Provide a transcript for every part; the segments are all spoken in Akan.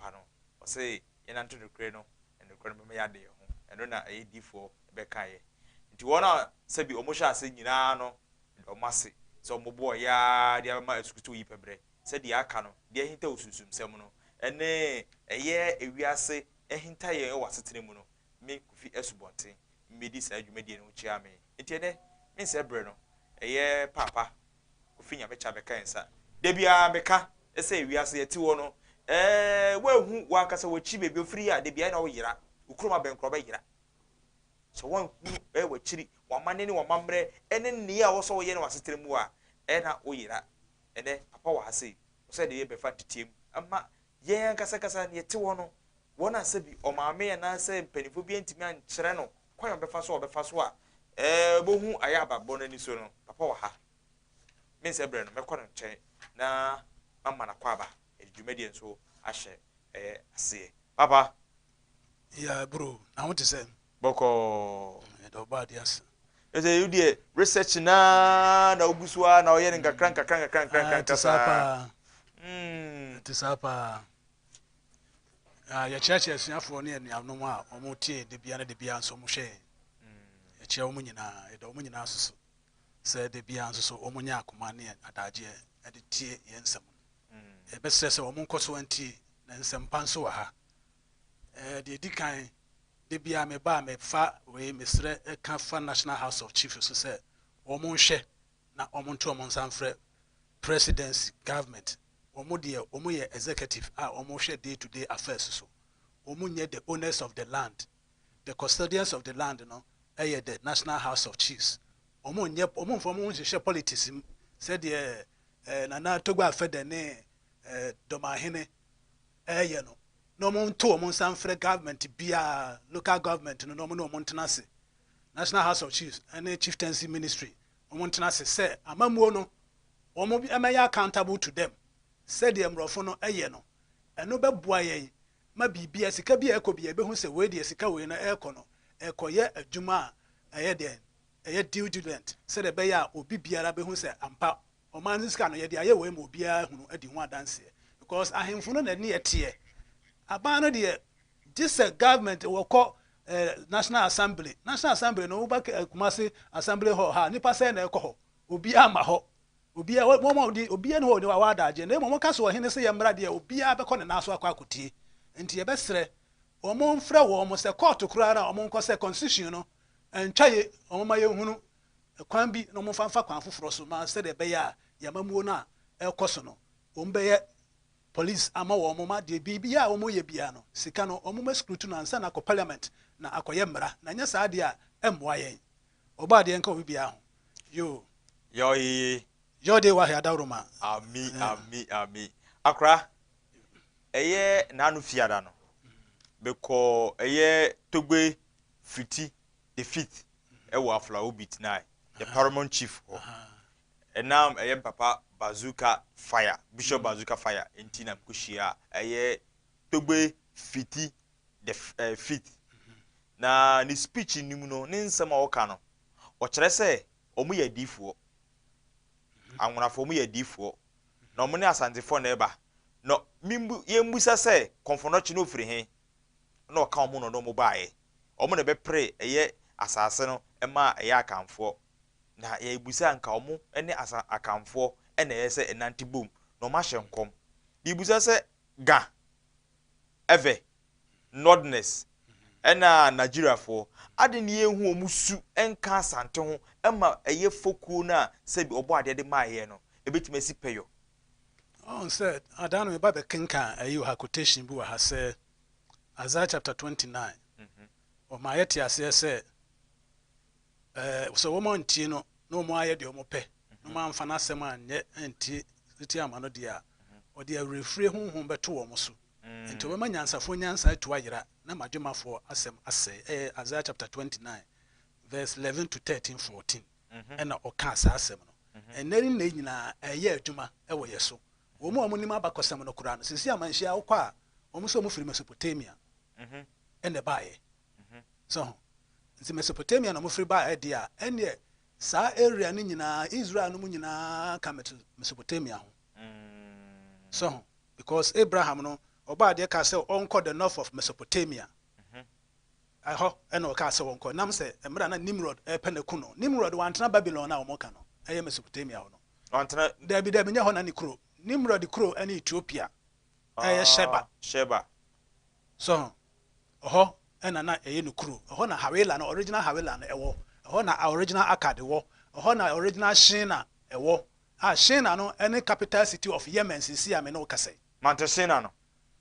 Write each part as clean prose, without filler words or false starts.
asɛmpa no. Ɔse yɛnante nokorɛ no, na nokorɛ no bɛma yɛade yɛn ho. Ɛno na ɛyɛ difoɔ bɛkaeɛ. Nti wɔn a sɛbi wɔn hyɛ ase nyinaa no, meda wɔn ase sɛ wɔn boɔ yɛ ara de abɛma asukutuo yi pɛbrɛ. Sɛ deɛ aka no, deɛ ahinta wɔ sunsumsɛm no, ɛne ɛyɛ ewiase ahinta yɛn wɔ asetena mu no, me Kofi Asubɔnten mmɛdi saa dwumadie no ho kyia me. Nti ɛnɛ, mensɛe berɛ no, ɛyɛ Paapa Kofi Nyamekyɛ abɛka yɛn nsa. Da biara meka sɛ ewiase yɛte hɔ no, ɛɛ woanhu w'ankasa w'akyi baabi a wofiri a, da biara na woyera. Wo kurom abɛn koraa wobɛyera. Sɛ woanhunu ɛɛ w'akyiri, w'amanneɛ ne w'amammerɛ ne nneyɛɛ a ɛwɔ sɛ woyɛ no w'asetena mu a, ɛɛ na woyera. Ɛnnɛ, papa wɔ ha sei, ɔsɛ de yɛbɛfa nteteɛ mu ama yɛn ankasa ankasa no yɛte hɔ no, wɔn a sɛbi ɔmaame anaasɛ mpanimfoɔ bi antumi ankyerɛ no kwan a ɔbɛfa so a ɔbɛfa so a ɛɛ ɔbɛhu ayɛ abrabɔ no ani so no, papa wɔ ha. Mensɛ berɛ no, mɛkɔ no nkyɛn na mama no akwaaba, yɛde dwumadie nso ahyɛ ɛɛ aseɛ. Papa! Yeah bro, na ho te sɛn? Bɔkɔɔ. Yɛda Ɔbɔadeɛ ase. Ɛsɛ wo deɛ research naa na wogu so ara na ɔyɛ no nkakra nkakra nkakra nkakra Ah, nkakra ɛte saa saa. paa. Ɛte saa paa. Ah, yɛkyerɛkyerɛ asuafoɔ ne anuanom a wɔtie da biara ne da biara nso wɔhwɛ yɛn. Yɛkyerɛ wɔn nyinaa, yɛda wɔn nyinaa nso so sɛ da biara nso so wɔnyɛ akoma ne adagyeɛ de tie yɛn nsɛm no. Yɛbɛsrɛ sɛ wɔn nkɔ so ntie na nsɛmpa nso wɔ ha. Ɛɛ, deɛ ɛdi kan, da biara meba a mefa wei mesrɛ ɛka fa National House of Chiefs so sɛ wɔn nhwɛ na wɔn nto wɔn nsa mfrɛ presidency government. Wɔn deɛ wɔn yɛ executive a wɔn hwɛ day to day affairs so. Wɔn nyɛ the owners of the land. The custodians of the land no ɛyɛ the National House of Chiefs. Wɔn nyɛ wɔn mfa wɔn ho nhyehyɛ politics mu sɛdeɛ Nana Togbe Afede ne Dɔmahene ɛyɛ no. Na wɔn nto wɔn nsa mfrɛ government biara, local government no, na wɔn ne wɔn ntena ase. National House of Chiefs ne Chieftaincy Ministry wɔn ntena ase sɛ amammuo no wɔn mmɛyɛ accountable to them sɛdeɛ mmorɔfo no ɛyɛ no. Ɛno bɛboa yɛn ma biribia sika bi a ɛkɔ bi a yɛbɛhu sɛ wei deɛ sika wei no ɛrekɔ no ɛkɔyɛ adwuma a ɛyɛ deɛn ɛyɛ due diligent sɛdeɛ ɛbɛyɛ a obi biara bɛhu sɛ ampa ɔman no sika no yɛde ayɛ wei ma obiara hunu adi ho adanseɛ, because ahemfo no na ɛne ɛteɛ. Aban no deɛ gye sɛ government wɔkɔ National Assembly. National Assembly no woba Kumasi Assembly Hall ha nipa sɛn na ɛkɔ hɔ? Obiara ma hɔ. Obiara wɔn a wɔde obiara ne hɔ wɔde wɔn adagye na mmom wɔka sɛ ɔhene sɛ yɛmmra deɛ obiara bɛkɔ ne nan so akɔ akɔtie. Nti yɛbɛsrɛ wɔn mfrɛ wɔn sɛ kɔɔto koraa na wɔn nkɔ sɛ constitution no ntwa ye wɔn ma yɛnhunu kwan bi na wɔmfa mfa kwan foforɔ so ma sɛdeɛ ɛbɛyɛ a yɛn amammuo no a ɛrekɔ so no wɔn bɛyɛ police ama wɔn ma deɛ biribiara a wɔyɛ biara no sika no wɔn ma scrutiny no ansa na akɔ parliament na akɔyɛ mmara na nyɛ saa deɛ a ɛmmoa yɛn. Ɔbaa deɛ nka obi biara ho. Yoo. Yɔyeye. Yɔde wahe adaworoma. Ami ami ami. Akora, ɛyɛ n'ano fiada no, mekɔ ɛyɛ Togbe Fiti the fifth ɛwɔ Aflao Bitinae, the paramount chief hɔ. Ɛnam ɛyɛ me papa Bazooka Fire, Bishop Bazooka Fire nti na mekɔhyia ɛyɛ Togbe Fiti the fifth. Na ne speech no mu no, ne nsɛm a ɔka no, ɔkyerɛ sɛ wɔn yɛ adiifoɔ. Anwonafoɔ wɔn yɛ adiifoɔ. Na wɔn ne Asantefoɔ na ɛba. Na membu yɛmmusa sɛ Kɔmfɔnɔkye no ɔfiri he? Na ɔka wɔn ho na ɔne wɔn baeɛ. Wɔn na ɛbɛpere ɛyɛ asaase no maa ɛyɛ Akanfoɔ. Na yɛrebisa nka wɔn ne asa Akanfoɔ na ɛyɛ sɛ ɛnante bom na wɔn ahyɛ nkɔm. Merebisa sɛ Ga, Ewe, Northerners ɛna Nigeriafoɔ aden ne yɛnhu wɔn su nka Asante ho ma ɛyɛ fokuo no a sɛbi Ɔbɔadeɛ de maeɛ no ɛbɛtumi asi pɛyɔ. Ɔhu sɛ adaa no meba bɛkenkan ayi wɔ ha, quotation bi wɔ ha sɛ Isaiah chapter 29, ɔma yɛte aseɛ sɛ ɛɛ sɛ wɔn antie no na wɔn ayɛ deɛ wɔn pɛ na wɔn amfa n'asɛm anyɛ antie tie ama no deɛ a, ɔde awerɛfirie honhom bɛto wɔn so. Nti ɔbɛma nyansafoɔ nyansa atu ayera na madwemmafoɔ asɛm asɛe. Ɛyɛ Isaiah chapter 29 verse 11 to 13, 14 ɛna ɔkaa saa asɛm no. Ɛnnɛ ne nnɛ nyinaa ɛyɛ adwuma ɛwɔ yɛ so. Wɔn a wɔnim abakɔsɛm no koraa no, seesei amanhyia wokɔ a, wɔn nso wɔfiri Mesopotamia ɛna ɛbaeɛ. So ho? Nti Mesopotamia na wɔfiri baeɛ deɛ a, ɛnneɛ saa area no nyinaa, Israel no mu nyinaa ka Mesopotamia ho. So ho? Because Abraham no, Ɔbɔadeɛ kaa sɛ ɔnkɔ the north of Mesopotamia. Ɛhɔ na ɔkaa sɛ ɔnkɔ, ɛnam sɛ mmerɛ a na Nimrod repɛ no aku no. Nimrod wantena Babylon a wɔka no, ɛyɛ Mesopotamia hɔ no. Wantena. Dabi, dabi, nyɛ hɔ na ne kuro. Nimrod kuro ne Ethiopia, ɛyɛ Sheba. Sheba. So ho? Ɛhɔ na na ɛyɛ ne kuro. Ɛhɔ na Hawila no, original Hawila no wɔ. Ɛhɔ na original Akkad wɔ. Ɛhɔ na original Shinar wɔ. A Shinar no ne capital city of Yemen seesei a me ne wo kasa yi. Mante Shinar no.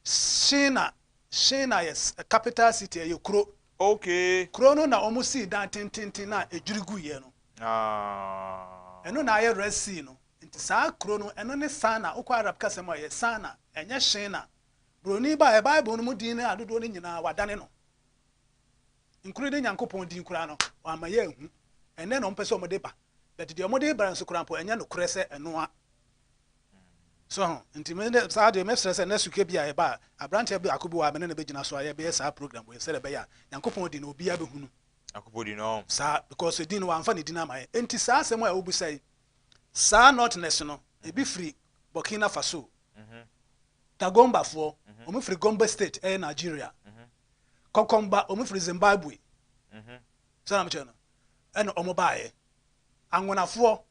Shinar, Shinar yɛ capital city, ɛyɛ kuro. Okay. Kuro no na wɔn sii dan tententen no a ɛdwiri guiɛ no. Ah. Ɛno na ayɛ Red Sea no. Nti saa kuro no, ɛno ne Sana. Wokɔ Arab kasa mu a, ɛyɛ Sana, ɛnyɛ Shinar. Buroni baeɛ, Bible no mu din no a dodoɔ no nyinaa wadane no. Including Nyankopɔn din koraa no, wamma yɛanhu. Ɛnnɛ na wɔpɛ sɛ wɔde ba. But deɛ wɔde ba nso koraa mpo, ɛnyɛ nokorɛ sɛ ɛno a. So ho? Nti me de, saa deɛ mɛsrɛ sɛ next week ebia yɛba a, aberanteɛ baako bi wɔ hɔ a me ne no bɛgyina so a yɛbɛyɛ saa program wei sɛdeɛ ɛbɛyɛ a Nyankopɔn din no obiara bɛhunu. Nyankopɔn din no. Saa, because edin no wamfa ne din ama yɛn. Enti saa asɛm a wobisa yi, saa Northerners no, ebi firi Burkina Faso, Dagombafoɔ, wɔn firi Gombe State, ɛyɛ Nigeria. Kɔkɔmba, wɔn firi Zimbabwe. Sɛ na mekyerɛ no, ɛna wɔn baeɛ. Anwonafoɔ,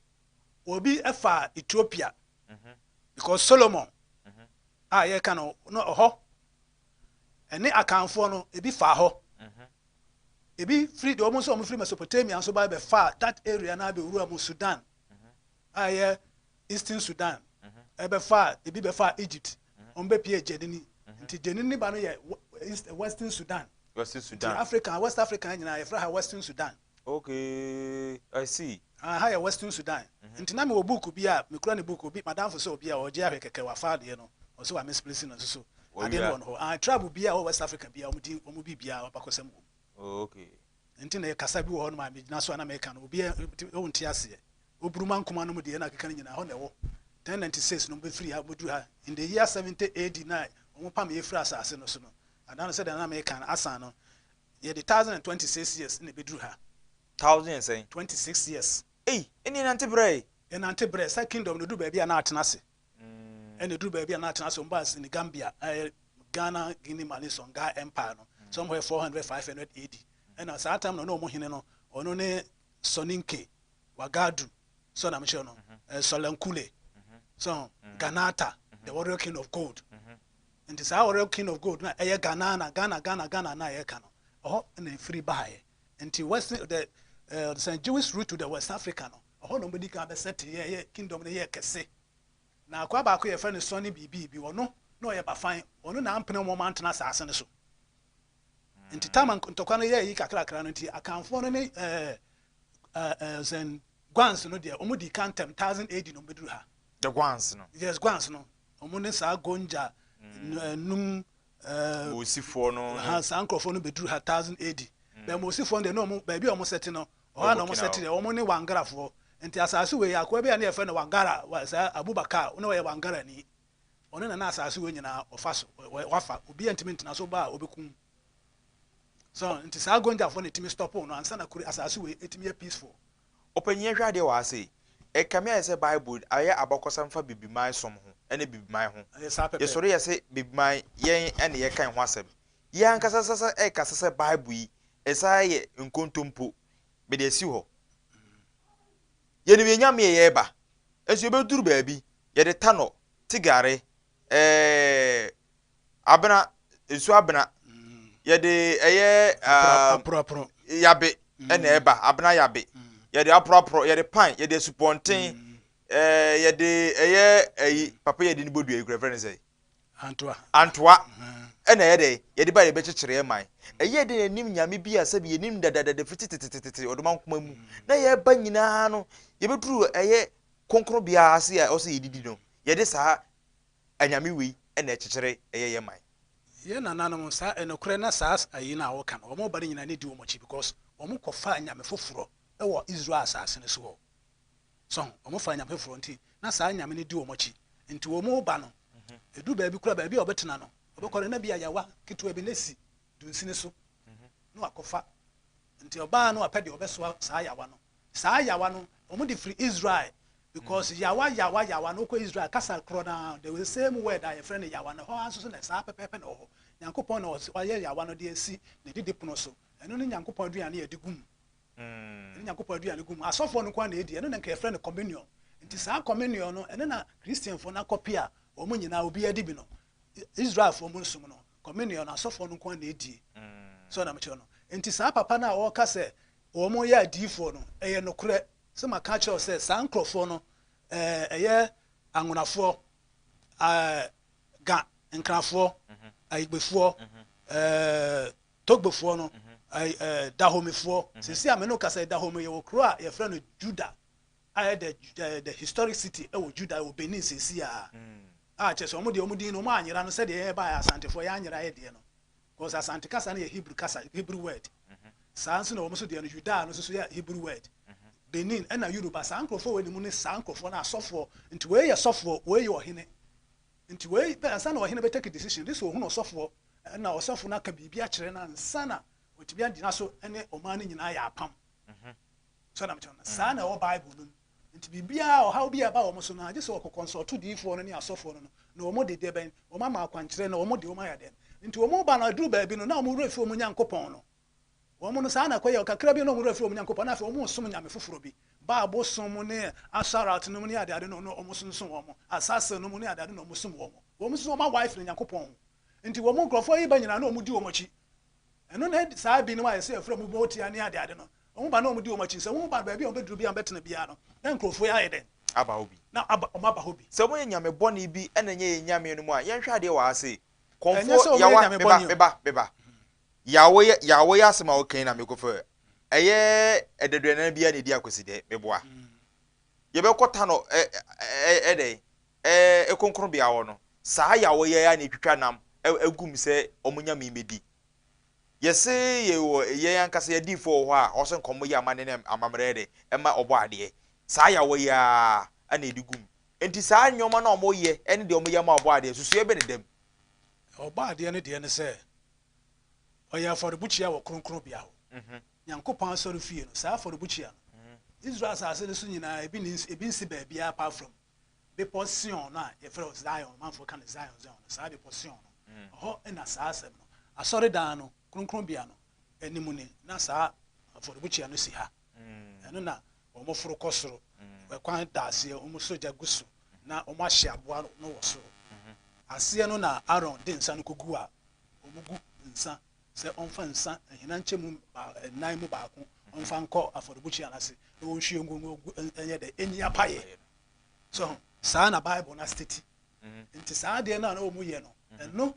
obi faa Ethiopia, because Solomon a yɛka no, no ɔhɔ, ɛne Akanfoɔ no, ebi faa hɔ. Ebi firi, deɛ wɔn nso wɔn firi Mesopotamia nso ba bɛfaa that area na abɛwura mu Sudan, a ɛyɛ Eastern Sudan, ɛbɛfaa, ebi bɛfaa Egypt, wɔn bɛpie Djenini. Nti Djenini ba no yɛ East, Western Sudan. Western Sudan. Nti Africa, West Africa nyinaa yɛfrɛ ha Western Sudan. Okay, I see. Ah, ha yɛ Western Sudan. Nti na mewɔ book bi a, mekura ne book, obi, madamfo sɛ obi a ɔgye ahwɛ kɛkɛ, wafa adeɛ no, ɔsɛ wa misplace no nso so. Adeɛ no wɔ no hɔ. Ah, tribe biara a ɛwɔ West Africa biara, wɔn din, wɔn biribiara, abakɔsɛm wɔ mu. Oh, okay. Nti na kasa bi wɔ hɔ nom a megyina so a na meka no, obiara nte aseɛ. Oburuma nkoma nom deɛ na akeka no nyinaa, ɛhɔ na ɛwɔ. 1096 no wɔbɛfiri ha, wɔbɛduru ha. In the year 70 AD na wɔpam yɛ firi asase no so no, ada no sɛdeɛ na meka no, asan no, yɛde 1026 years na ɛbɛduru ha. Thousand and sɛn? 26 years. Ei, ɛnneɛ yɛnante brɛɛ. Yɛnante brɛɛ. Sɛ kingdom no ɛduru baabi a na atena ase. Ɛna ɛduru baabi a na atena ase, wɔn baa Senegambia, ɛyɛ Ghana, Guinea, Mali, Songhai Empire no, somewhere 400, 500 AD. Ɛna saa time no na wɔn hene no, ɔno ne Soninke, Wagadu, so na mekyerɛ no, Solankule, so Ganata, the warrior king of gold. Nti saa warrior king of gold na ɛyɛ Ghanana, Ghana, Ghana, Ghana na yɛka no, ɛhɔ na ɛfiri baeɛ. Nti West, the uh, St. Jewish route to the West Africa no, ɛhɔ na wɔbɛdi kan bɛsɛte yɛ, yɛ kingdom no yɛ kɛse. Na akoa baako yɛfrɛ no Sɔne biribi bi, ɔno na ɔyɛ bafan, ɔno na ampene wɔn antena asase no so. Nti time a ntɔkwa no yɛɛ yi kakrakra no nti, Akanfoɔ no ne ɛɛ ɛɛ sɛn Guans no deɛ, wɔn dii kan ntɛm, 1000 AD na wɔn bɛduru ha. The Guans no. Yes, Guans no. Wɔn ne saa Gonja, Num, ɛɛ. Mosifoɔ no. Ha, saa nkurɔfoɔ no bɛduru ha 1000 AD. Bɛn Mosifoɔ no deɛ, na wɔn, baabi a wɔn sɛte no, ɔhɔ a na wɔn sɛte deɛ, wɔn ne Wangarafoɔ. Nti asase wei, akoa bi a ne yɛfrɛ no Wangara, wa, saa Abubakar, na ɔyɛ Wangarani. Ɔno na na asase wei nyinaa ɔfa so, wafa. Obiara ntumi ntena so, ba a ɔbɛkum. So, nti saa Gonjafoɔ na ɛtumi stɔpoo no ansa na kuro, asase wei ɛtumi yɛ peaceful. Ɔpanyin yɛnhwɛ adeɛ wɔ ha sei, ɛkame ayɛ sɛ Bible ayɛ abakɔsɛm fa Bibiman som ho ne Bibiman ho. Ɛyɛ saa pɛpɛɛpɛ. Yɛsɔre yɛse Bibiman yɛn na yɛka yɛn ho asɛm. Yɛn ankasa sasa ɛkasa sɛ Bible yi ɛsan yɛ nkontompo. Mede asi hɔ. Yɛnim yɛn Nyame a yɛreba. Nso yɛbɛduru baabi, yɛde tanɔ, tigare, ɛɛ abena, nsuo abena, yɛde ɛyɛ aporɔaporɔ, yabe ɛna ɛba, abena yabe, yɛde aporɔaporɔ, yɛde pan, yɛde asupɔnten, ɛɛ yɛde ɛyɛ ɛyi, papa yɛde ne bodua yi kura fɛn ne sɛ. Antoa. Antoa ɛna ɛyɛ dɛ yɛde ba yɛbɛkyekyere yɛn man. Ɛyɛ dɛ yɛnim nyame bi a sɛbi yɛnim dadadada firi tetetetete ɔdomankoma mu na yɛba nyinaa no yɛbɛduru ɛyɛ kronkronbea ase a ɛwɔ sɛ yɛdidi no yɛde saa anyame wei ɛna ɛkyekyere ɛyɛ yɛn man. Yɛn nananom saa ɛnokorɛ na saa ayi no a woka no wɔn ba no nyinaa ne di wɔn akyi because wɔn kɔ faa anyame foforɔ wɔ Israel asase no so hɔ. So ho? Wɔfaa anyame foforɔ nti, na saa anyame no di wɔn akyi. Nti wɔreba no, ɛduru baabi koraa, baabi a wɔbɛtena no, wɔbɛkɔ no, na bi a yawa ketewa bi na ɛsi dunsini so, na wakɔfa. Nti ɔbaa no apɛ deɛ ɔbɛsoa saa yawa no. Saa yawa no, wɔde firi Israel. Because yawa yawa yawa no, wokɔ Israel, kasa korɔ no ara, the same word a yɛfrɛ no yawa no, ɛhɔ ara nso so na saa pɛpɛɛpɛ na ɛwɔ hɔ. Nyankopɔn na ɔyɛ yawa no de asi ne didipono so. Ɛno ne Nyankopɔn aduane a yɛde gu mu. Ɛne Nyankopɔn aduane gu mu. Asɔfoɔ no nko ara na ɛdi. Ɛno na nka yɛfrɛ no communion. Nti saa communion no, ɛno na Christianfoɔ no akɔpe a wɔn nyinaa obiara di bi no. Israelfoɔ mu nsom no, communion no, asɔfoɔ no nko ara na ɛdie. So na mekyerɛ no? Nti saa papa no a ɔreka sɛ wɔn yɛ adiyifoɔ no, ɛyɛ nokorɛ. Sɛ maka akyerɛ wo sɛ saa nkorɔfoɔ no, ɛyɛ Anwonafoɔ, Ga, Nkrafoɔ, Ayigbefoɔ, Togbofoɔ no, Dahomefoɔ. Seesei a me ne wo kasa yi, Dahomey yɛwɔ kuro a yɛfrɛ no Judah, a ɛyɛ the historic city wɔ Judah, wɔ Benin seesei a. A kyerɛ sɛ wɔn deɛ wɔn din no wɔn anyera no sɛdeɛ yɛn baeɛ Asantefoɔ yɛn anyera yɛ deɛ no. Because Asante kasa no yɛ Hebrew kasa, Hebrew word. Saa nso na wɔn nso deɛ no Judah no nso so yɛ Hebrew word. Benin ɛna Yoruba, saa nkurɔfoɔ wei ne mu ne saa nkurɔfoɔ no asɔfoɔ. Nti wei yɛ sɔfoɔ, wei yɛ ɔhene. Nti wei pɛ ansa na ɔhene bɛ take decision, gye sɛ ɔhunu ɔsɔfoɔ ɛna ɔsɔfo no aka biribi akyerɛ no ansa na watumi agyina so ne ɔman no nyinaa ayɛ apam. So na mekyerɛ no? Saa na ɛwɔ Bible no mu. Nti biribiara, ɔhaw bi a ɛba wɔn so no, gye sɛ wɔkɔ kɔnsɔlto diyifoɔ no ne asɔfoɔ no no, na wɔn de deɛ bɛn? Wɔn ama akwankyerɛ na wɔn de wɔn ayɛ dɛn? Nti wɔn ba no, aduru baabi no, na wɔn werɛ fi wɔn Nyankopɔn no. Wɔn no, saa na ɛkɔyɛ, kakra bi na wɔn werɛ fi wɔn Nyankopɔn, na afei wɔn resom nyame foforɔ bi. Baal bosom ne Asharat nom ne adeade no na wɔn sonsom wɔn, Asasel nom ne adeade na wɔn som wɔn. Wɔn nso wɔn awae firi Nyankopɔn ho. Nti wɔn nkurɔfoɔ yi ba nyinaa na wɔn di wɔn akyi. Ɛno na saa binom a yɛsɛ yɛfrɛ wɔn motia ne adeade no, wɔn ba na wɔn di wɔn akyi. Sɛ wɔn ba baabi a wɔn bɛduru biara, wɔn bɛtena biara no, na nkurɔfoɔ yi ayɛ dɛn? Aba hɔ bi. Na aba, wɔn aba hɔ bi. Sɛ wɔyɛ nyame bɔne bi na ɛnyɛ yɛn nyame no mu a, yɛnhwɛ adeɛ wɔ ha sei. Ɛnyɛ Kɔmfoɔ sɛ wɔyɛ Yawa, nyame meba, bɔne o. meba, meba. Yawo yɛ, Yawo yɛ asɛm a woka yi na mekɔfa ɛyɛ ɛdɛduanan biara na ɛdi akɔsi dɛ, meboa. Yɛbɛkɔ Tano ɛ, ɛ, ɛ, ɛdɛn, ɛ, kronkronbea hɔ no, saa Yawo yɛ ara na ɛtwitwa nam ɛ, agu mu sɛ wɔn nyame yi mmɛdi. Yɛse yɛwɔ yɛn ankasa yɛn adiyifoɔ wɔ hɔ a ɔse nka wɔyɛ amanne ne amammerɛ de ma ɔbɔ adeɛ. Saa yawa yi ara na ɛde gu mu. Enti saa nneɛma no a wɔyɛ ne deɛ wɔyɛ ma ɔbɔ adeɛ, nsusuiɛ bɛn na ɛda mu? Ɔbɔ adeɛ no deɛ ne sɛ, ɔyɛ afɔrebukyia wɔ kronkronbea hɔ. Nyankopɔn asɔrefie no, saa afɔrebukyia no, Israel asase no so nyinaa ebi nni, ebi nsi baabiara apart from Bepɔ Sion no a yɛfrɛ no Zion, manfoɔ ka no Zion, Zion no, saa Bepɔ Sion no, ɛhɔ na saa asɛm no, asɔredan no, kronkronbea no anim ni, na saa afɔrebukyia no si ha. Ɛno na wɔforo kɔ soro, ɛkwan da aseɛ, wɔsɔ gya gu so, na wɔahye aboa no wɔ soro. Aseɛ no na Aaron de nsa no kɔgu a wɔgu nsa, sɛ ɔmfa nsa ahina nkyɛmu nnan mu baako ɔmfa nkɔ afɔrebukyia no ase na wɔnhwie ngu ngu ɛnyɛ dɛ, ɛnyi apaeɛ. So ho? Saa na Bible no asete. Nti saa adeɛ no a na wɔn yɛ no, ɛno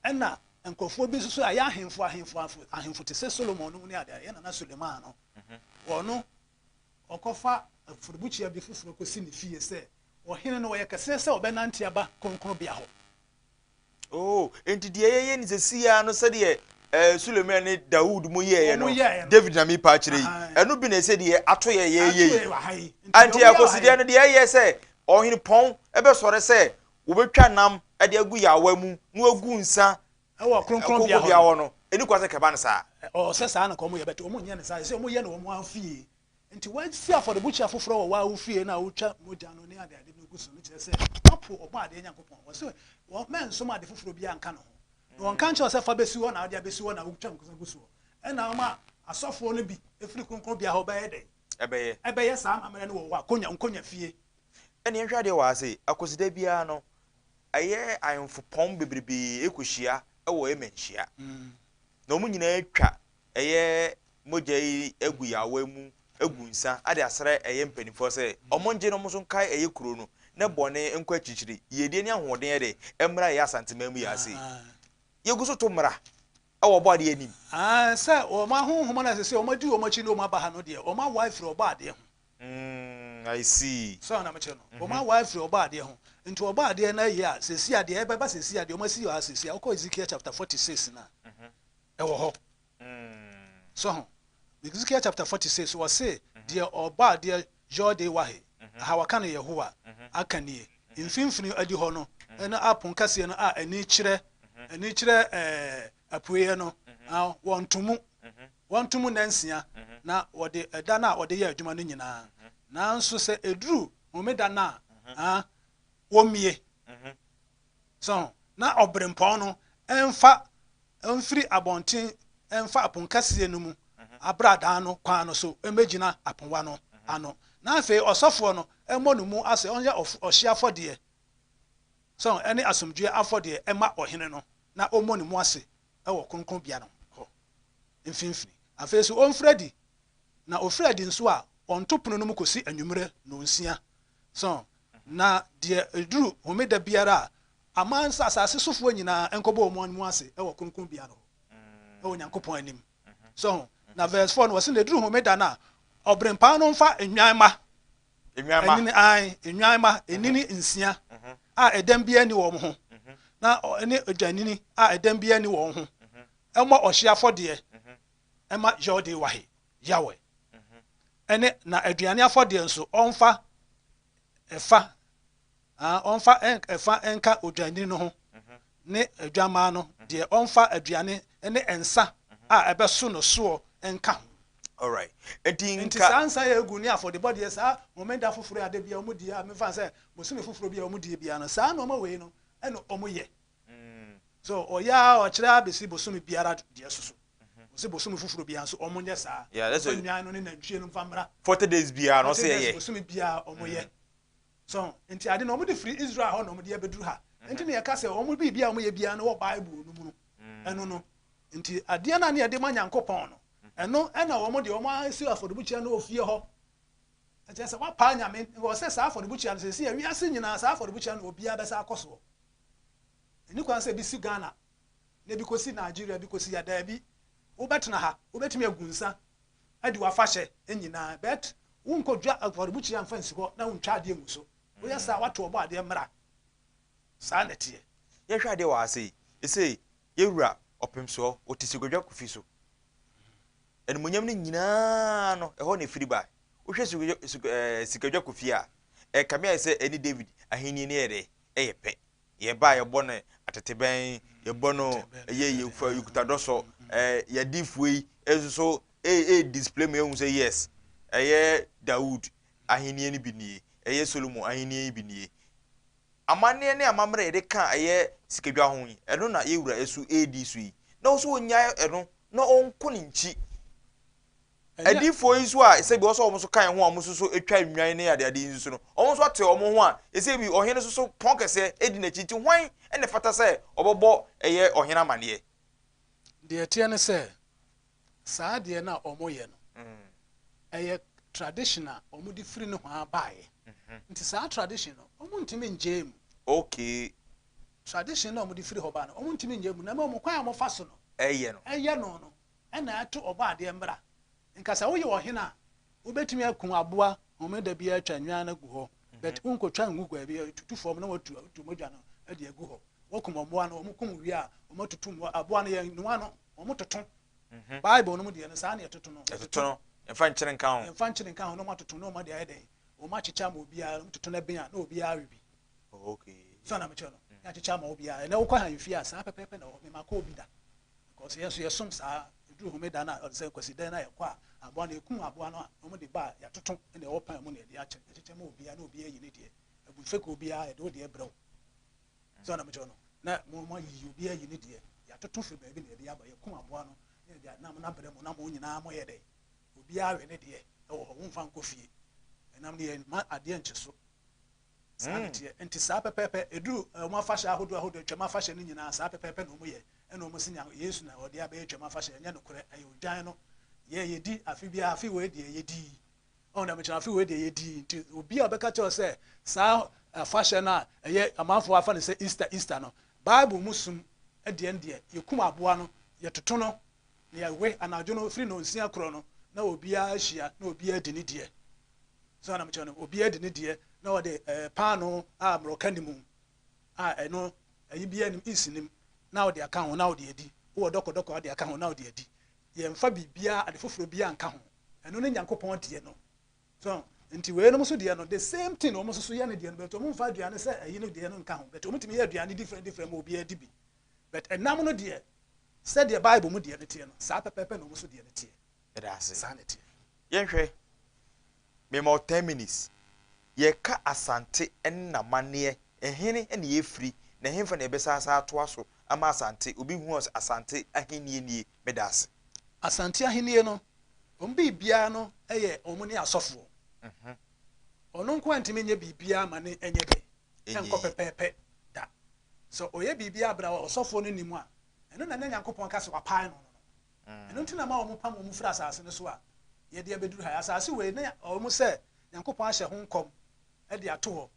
ɛna nkurɔfoɔ bi nso so a ɛyɛ ahemfo, ahemfo, ahemfo, ahemfo te sɛ Solomon no mu ne adeɛ, ɛyɛ Nana Suleman no, wɔn ɔkɔfa afɔrebukyia bi foforɔ kɔsi ne fie sɛ ɔhene no ɔyɛ kɛseɛ sɛ ɔbɛnante aba kronkronbea hɔ. Oh, enti deɛ yɛyɛ no seesei ara no sɛdeɛ eh, Suleiman ne Dawood mo yɛeɛ no, Wɔn yɛeɛ no. David na mepa akyerɛ yi, Ahan. ɛno bi na ɛsɛ deɛ ato yɛ yɛyɛ Ato yi. yɛ wɔ ha yi. Nti deɛ Anti wɔn yɛ wɔ ha akosideɛ yi. no deɛ ɛyɛ sɛ ɔhene pɔn ɛbɛsɔre sɛ wɔbɛtwa nam de agu yaawa mu na wagu nsa Ɛwɔ kronkronbea hɔ kronkronbea no. hɔ no, ɛni kwan sɛ kɛba no saa. Ɔ, sɛ saa na nka wɔn yɛ, but wɔn nyɛ no saa. Ɛsɛ sɛ wɔn yɛ no wɔn ara fie. Nti woasi afɔrebukyia foforɔ wɔ wo fie no a wotwa mogya no ne adeade no gu so no kyerɛ sɛ woapo Ɔbɔadeɛ Nyankopɔn. Ɔse wɔ mɛnsom ade foforɔ biara nka ne ho. Na wɔnka nkyerɛ wo sɛ fa bɛsi hɔ na wode abɛsi hɔ na wotwa nkosa gu soɔ. Ɛna woma asɔfoɔ no bi firi kronkronbea hɔ bɛyɛ dɛn? Ɛbɛyɛ. Ɛbɛyɛ saa amammerɛ no wɔ w'akonya nkonya fie. Ɛne yɛnhwɛ adeɛ wɔ ha sei, Akwasida biara no, ɛyɛ ahemfo pɔn bebrebee kɔhyia wɔ Amen hyia. Na wɔn nyinaa twa ɛyɛ mogya yi agu yaawa mu agu nsa de asrɛ ɛyɛ mpanimfoɔ sɛ wɔn ngye na wɔn nso nkae ɛyɛ kuro no na bɔne nkɔ akyirikyiri, yiedie ne ahoɔden yɛ dɛ mmra ɛyɛ Asanteman mu yi ase. Yɛgu so to mmra ɛwɔ Ɔbɔadeɛ anim. Aane, sɛ wɔn ahonhom no a ɛsɛ sɛ wɔn adi wɔn akyi ne wɔn aba ha no deɛ, wɔn awae firi Ɔbɔadeɛ ho. Mm, I see. So na mekyerɛ no? Wɔn awae firi Ɔbɔadeɛ ho. Nti Ɔbɔadeɛ no ayi a, seesei a deɛ ɛbɛba seesei a, deɛ wɔn asi wɔ ha seesei a, wokɔ Ezekiel chapter 46 no a, ɛwɔ hɔ. So ho? Ezekiel chapter 46, wɔse, deɛ Ɔbɔadeɛ Yɔde Wahe, aha wɔka no Yehowa, aka nie, mfimfini adihɔ no ne apon kɛseɛ no a ani kyerɛ ani kyerɛ ɛɛ apueɛ no, wɔnto mu, wɔnto mu nnansia, na wɔde ɛda no a wɔde yɛ adwuma no nyinaa. Nanso sɛ ɛduru homeda no a, ah, wɔmmue. So na ɔberempɔn no mfa mfiri abɔnten mfa aponkɛseɛ no mu abradaa no kwan no so mmɛgyina apowa no ano. Na afei ɔsɔfoɔ no mmɔ ne mu ase ɔnyɛ ɔhyeɛ afɔdeɛ so ɛne asomdwoeɛ afɔdeɛ mma ɔhene no, na ɔmmɔ ne mu ase wɔ kronkronbea no hɔ mfimfini. Afei nso ɔmfiri adi, na ɔfiri adi nso a, ɔnto pono no mu kɔsi anwummerɛ nnɔnsia. So na deɛ ɛduru homeda biara a, aman asase sofoɔ nyinaa nkɔbɔ wɔn mu ase wɔ kronkronbea no hɔ, wɔ Nyankopɔn anim. So ho? Na verse 4 no, wɔse na ɛduru homeda no a, ɔberempaa no mfa nnwan mma, ɛnini, ae, nnwan mma, ɛnini nsia a ɛdɛm biara nni wɔn ho, na ɛne odwannini a ɛdɛm biara nni wɔn ho, mmɔ ɔhyeɛ afɔdeɛ mma Yod-Wahe, Yahweh. Ɛne na aduane afɔdeɛ nso, ɔmfa ɛfa, ah, ɔmfa ɛfa nka odwannini no ho ne adwammaa no deɛ, ɔmfa aduane ne nsa a ɛbɛso no soɔ nka ho. Alright. Nti Nti saa nsa yɛ egu ne afɔdebɔdeɛ, saa homeda foforɔ a da bi a wɔn die a mefa sɛ bosome foforɔ bi a wɔn die biara no, saa nneɛma wei no ɛna wɔn yɛ. So ɔyɛ a ɔkyerɛ abɛsi bosome biara deɛ soso. Ɔsɛ bosome foforɔ biara nso wɔn nyɛ saa. Yeah, that's Ɔfa nnwan no ne nantwie no mfa mmra. 40 days biara no ɔsɛ 40 days yɛyɛ. Bosome biara wɔn yɛ. So nti ade no wɔn de firi Israel hɔ na wɔn de abɛduru ha. Nti na yɛka sɛ wɔn biribi a wɔn yɛ biara no wɔ Bible no mu no. Ɛno no. Nti adeɛ no a ne yɛde ma Nyankopɔn no, ɛno ɛna wɔn de wɔn asi afɔrebukyia no wɔ fie hɔ. Ɛkyerɛ sɛ wapaa Nyame, wɔ sɛ saa afɔrebukyia no sɛ sɛ wiase nyinaa saa afɔrebukyia no obiara bɛsa akɔ soɔ. Ɛni kwan sɛ ebi si Ghana na ebi kɔsi Nigeria, ebi kɔsi ya daabi. Wobɛtena ha, wobɛtumi agu nsa adi w'afahyɛ nyinaa, but wonkɔdwa afɔrebukyia mfa nsi hɔ na wontwa adeɛ ngu so. Woyɛ saa woato ɔbɔ adeɛ mmara. Saa na ɛteɛ. Yɛhwɛ adeɛ wɔ ha sei, ɛsei yɛwura ɔpemsoɔ, ɔte Sikadwa Kofi so. Animuonyam no nyinaa no, ɛhɔ na ɛfiri ba. Wohwɛ Sikadwa Kofi a, ɛkame ayɛ sɛ ɛne David ahenni no yɛ dɛ, ɛyɛ pɛ. Yɛba a yɛbɔ no atetebɛn, yɛbɔ no ɛyɛ yɛfa yɛkuta dɔsɔ, yɛadiifoɔ yi nso so ɛɛ display mu yɛhu sɛ yes, ɛyɛ Dawood ahenni no bi nie, ɛyɛ Solomon ahenni yi bi nie. Amanneɛ ne amammerɛ yɛde ka ɛyɛ sikadwa ho yi, ɛno na yɛwura ɛso ɛredi so yi. Na ɔso ɔnyae ɛno na ɔnko ne nkyi. Adiyifoɔ yi nso a sɛbi wɔsɛ wɔn nso ka yɛn ho a wɔn nso so atwa nnwan ne adeade yi nso so no, wɔn nso ate wɔn ho a ɛsɛ bi ɔhene nso so pɔn kɛseɛ adi n'akyi nti hwan na ɛfata sɛ ɔbɛbɔ ɛyɛ ɔhene amaneɛ? Deɛ ɛteɛ ne sɛ, saa adeɛ no a wɔyɛ no, ɛyɛ tradition a wɔde firi nohoa baeɛ. Nti saa tradition no, wɔntumi ngyee mu. Tradition no a wɔde firi hɔ ba no, wɔntumi ngyee mu. Na mmom kwan a wɔfa so no, ɛyɛ no. Ɛyɛ no no, ɛna ɛto ɔbɔ adeɛ mmra. Nka sɛ woyɛ ɔhene a, wobɛtumi akum aboa homeda biara atwa nnwan no agu hɔ, but wonkɔtwa ngu baabi, tutu fam na watu atu mogya no de agu hɔ. Wɔkum mmoa no, wɔkum wie a, wɔatutu mmoa, aboa no yɛnoa no, wɔtoto. Bible no mu deɛ no, saa na yɛtoto no. Yɛtoto no, yɛmfa nkyene nka ho. Yɛmfa nkyene nka ho na wɔatoto na wɔde ayɛ dɛn? Wɔakyekyɛ ama obiara, wɔtoto no bɛn a na obiara awe bi. So na mekyerɛ no, yɛakyekyɛ ama obiara. Ɛnɛ wokɔ ahemfie a, saa pɛpɛɛpɛ na ɛwɔ hɔ. Mema kɔɔ bi da. Because yɛn nso yɛsom saa, ɛduru homeda no a, ɔde sɛ Kwasidan no a yɛkɔ a, aboa no, yɛkum aboa no a, na wɔde ba a, yɛatoto na ɛwɔ pan mu na yɛde akyɛ, yɛkyekyɛ ma obiara na obiara ayi ne deɛ. Abu fekuo biara, yɛde wo deɛ brɛ wo. So na mekyerɛ no, na mo mo ayiyi obiara ayi ne deɛ, yɛatoto firi baabi na yɛde aba, yɛkum aboa no, na yɛde nam no abrɛ mo na mo nyinaa moyɛ dɛn? Obiara we ne deɛ ɛwɔ hɔ, womfa nkɔ fie. Ɛnam no yɛn ma adeɛ nkye so. Saa na teɛ. Nti saa pɛpɛɛpɛ, ɛduru wɔn afahyɛ ahodoɔ ahodoɔ, Twam afahyɛ no nyinaa, saa pɛpɛɛpɛ na wɔn yɛ. Ɛna wɔn si nya Yesu na ɔde abɛyɛ Twam afahyɛ, ɛnyɛ nokorɛ, ɛyɛ odwan no. Yɛ yɛdi afe biara, afe wei deɛ yɛdi. Ɔn na mekyerɛ afe wei deɛ yɛdi. Nti obi a ɔbɛka kyerɛ sɛ saa afahyɛ no a ɛyɛ amanfoɔ afa no sɛ Easter Easter no, Bible mu som deɛ no deɛ, yɛkum aboa no, yɛtoto no, na yɛwe anadwo no firi nnɔnsia korɔ no, na obiara ahyia, na obiara di ne deɛ. So na mekyerɛ no, obiara di ne deɛ, na ɔde paano a mmorɔka ni mu, a ɛno ɛyi biara nim, yeast nim, na ɔde aka ho, na ɔde adi. Wowɔ dɔkɔdɔkɔ a ɔde aka ho, na ɔde adi. Yɛmfa biribiara, ade foforɔ biara nka ho. Ɛno ne Nyankopɔn deɛ no. So nti weinom nso deɛ no, the same thing wɔn nso so yɛ ne deɛ no, but wɔn mfa aduane sɛ ɛyi no deɛ no nka ho, but wɔn tumi yɛ aduane different different ma obiara di bi. But ɛnam no deɛ, sɛdeɛ Bible mu deɛ no teɛ no, saa pɛpɛɛpɛ na wɔn nso deɛ no teɛ. Ɛda ase. Saa na ɛteɛ. Yɛnhwɛ. Mema wo 10 minutes. Yɛka Asante ne n'amanneɛ, ɛhene na yɛfiri, na ɛhefa na yɛbɛsan asan atoa so ama Asante, obi hu sɛ Asante ahennie nie, meda ase. Asante ahennie no, wɔn biribiara no yɛ wɔn ne asɔfoɔ. Ɔno nko ara ntumi nyɛ biribiara ma ne nyɛ dɛ, ɛnkɔ pɛpɛɛpɛ da. Sɛ ɔyɛ biribiara berɛ a ɔsɔfoɔ no nnim a, ɛno na na Nyankopɔn ka sɛ wapae no no no. Ɛno nti na ma wɔpam wɔn firi asase no so a yɛde abɛduru ha yi. Asase wei, na wɔn sɛ Nyankopɔn ahyɛ ho nkɔm de ato hɔ,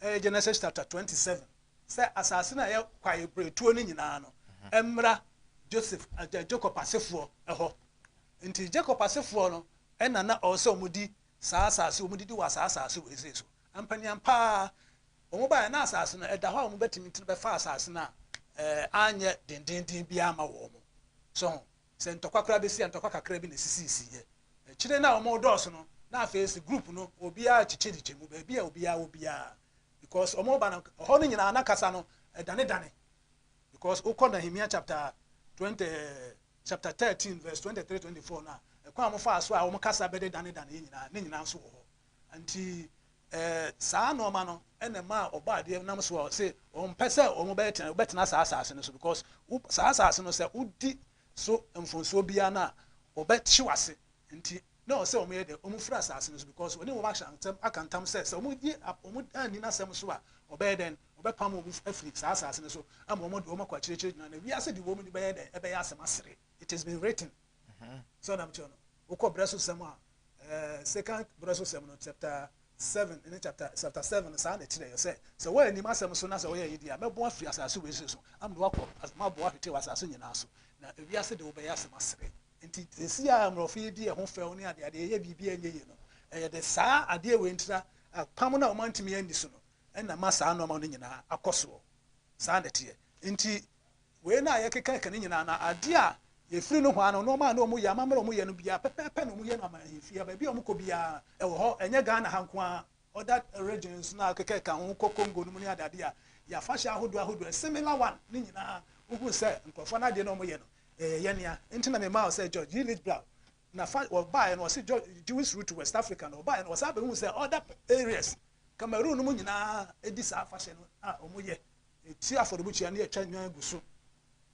ɛyɛ Genesis chapter 27, sɛ asase no a ɛyɛ kwaebiretuo no nyinaa no, ɛmmra Joseph, Jacob asefoɔ hɔ. Nti Jacob asefoɔ no na na ɔwɔ sɛ wɔdi saa asase, wɔdidi wɔ saa asase wei sei so. Ampaniampa ara, wɔn baeɛ na asase no ɛda hɔ a wɔbɛtumi tena bɛfa asase no a anyɛ dendenden biara ama wɔn. So ho, sɛ ntɔkwa koraa bɛsi a, ntɔkwa kakra bi na ɛsisiisiiɛ. Akyire no a wɔredɔɔso no, na afei sɛ group no obiara kyekyɛkyekyɛ mu, baabi a obiara wɔ biara, because wɔreba no, ɛhɔ no nyinaa na kasa no ɛdanedane. Because wokɔ Nehemia chapter 20, chapter 13 verse 23, 24 no a, ɛkwan a wɔfaa so a wɔn kasa bɛde danedaneɛ nyinaa, ne nyinaa nso wɔ hɔ. Nti saa nneɛma no ɛna ɛma Ɔbɔadeɛ nam so a ɔse ɔmpɛ sɛ wɔn bɛtena bɛtena saa asase no so, because saa asase no sɛ wodi so mfonsoɔ biara no a, wɔbɛhye w'ase. Nti na ɔsɛ wɔn yɛ dɛ wɔn firi asase no so, because wɔne wɔn ahyɛ ntɛm aka ntam sɛ sɛ wɔn di wɔn anni n'asɛm so a, ɔbɛyɛ dɛn, ɔbɛpam wɔn afiri saa asase no so ama wɔn de wɔn akɔ akyirikyiri nyinaa, na wiase de wɔn ni bɛyɛ dɛn, ɛbɛyɛ asɛm asere. It has been written. Sɛ ɔnam kyerɛ no, wokɔ brɛ so sɛm a, Second brɛ so sɛm no chapter 7 ne chapter 7 saa na ɛkyerɛ yɛ sɛ sɛ wɔannim asɛm so na sɛ wɔyɛ yi deɛ a, mɛbɔ afiri asase wei so ama wakɔ maboa ahwete wɔ asase nyinaa so, na ewiase de wobɛyɛ asɛm asere. Nti sɛsi a mmorɔfo yi di ɛho fɛw ne adeade ɛyɛ biribi a ɛnyɛ yie no, ɛyɛ de saa adeɛ wei ntira apam no a wɔantumi anni so no ɛna ma saa nneɛma no nyinaa akɔ soɔ. Saa na ɛteɛ. Nti wei na yɛkeka ka ne nyinaa na adeɛ a yɛfiri no hɔ ano, nneɛma a na wɔn yɛ, amammerɛ a wɔn yɛ no biara pɛpɛɛpɛ na wɔn yɛ no ama ahemfie. Baabi a wɔn kɔ biara ɛwɔ hɔ, ɛnyɛ Ghana ha nko ara, other regions na keka ka ho, kɔ Congo no mu ne adeade a yɛafahyɛ ahodoɔ ahodoɔ, similar one ne nyinaa wohu sɛ nkurɔfoɔ no adeɛ na wɔn yɛ no ɛyɛ yɛnea. Nti na mema sɛ George G. Lichblau na fa wɔbaeɛ no, ɔse Jewish root to West Africa na ɔbaeɛ no, ɔsan bɛhu sɛ other areas, Cameroon no mu nyinaa di saa afahyɛ no a wɔn yɛ, ɛti afɔrebukyia ne yɛtwa nnwan gu so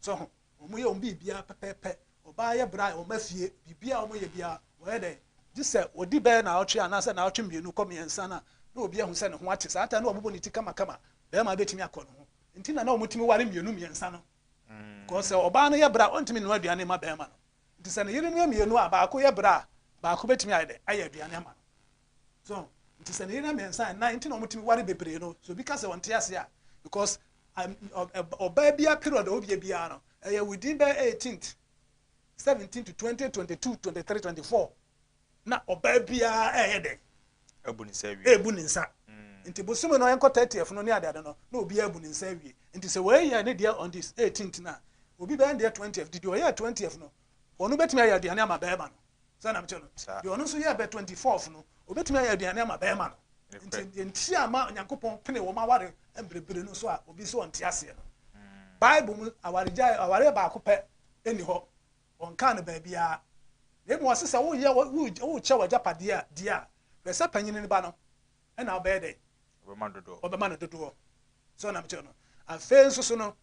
so ho, wɔn yɛ wɔn biribiara pɛpɛɛpɛ. Ɔbaa yɛ bra wɔn afie, biribiara wɔn yɛ biara wɔyɛ dɛ, gye sɛ wɔdi bɛyɛ naawɔtwe anaasɛ naawɔtwe 2 kɔ 3 na na obi ahu sɛ ne ho ate. Saa ta na wɔbobɔ ne ti kamakama, bɛrima bɛtumi akɔ ne ho. Nti na na wɔn tumi ware 2 3 no, because sɛ ɔbaa no yɛ bra, ɔntumi nnoa aduane ma bɛrima no. Nti sɛ ne yere no yɛ 2 a, baako yɛ bra a, baako bɛtumi ayɛ dɛ ayɛ aduane ama no. So nti sɛ ne yere 3 4 nti na wɔn tumi ware bebree no. So obi ka sɛ ɔnte ase a, because ɔbaa biara period a ɔbie biara no ɛyɛ within bɛyɛ 18th 17 to 20 22 23 24 na ɔbaa biara ɛyɛ dɛ ebu ne nsa awie, ebu ne nsa. Nti bosome no ɛnkɔ 30th no ne adeade no na obiara ebu ne nsa awie. Nti sɛ wɔyɛ ne deɛ on this 18th na obi bɛyɛ ne deɛ 20th, didi ɔyɛ 20th no, ɔno bɛtumi ayɛ aduane ama bɛrima no. Sɛ na mekyerɛ no, deɛ ɔno nso yɛ bɛ 24th no, obɛtumi ayɛ aduane ama bɛrima no. Nti deɛ nti a ma Nyankopɔn pene wɔn aware mberebere no so a obi nso ɔnte aseɛ no, Bible mu awaregyae awareɛ baako pɛ ɛni hɔ, wɔnkaa no baabiara. Na emu ɔse sɛ woyɛ wokyɛ w'agyapadeɛ a deɛ a, hwɛ sɛ panyin no ba no ɛna ɔbɛyɛ dɛ ɔbɛma no dodoɔ. Sɛ ɔnam kyerɛ no, afei nso so no,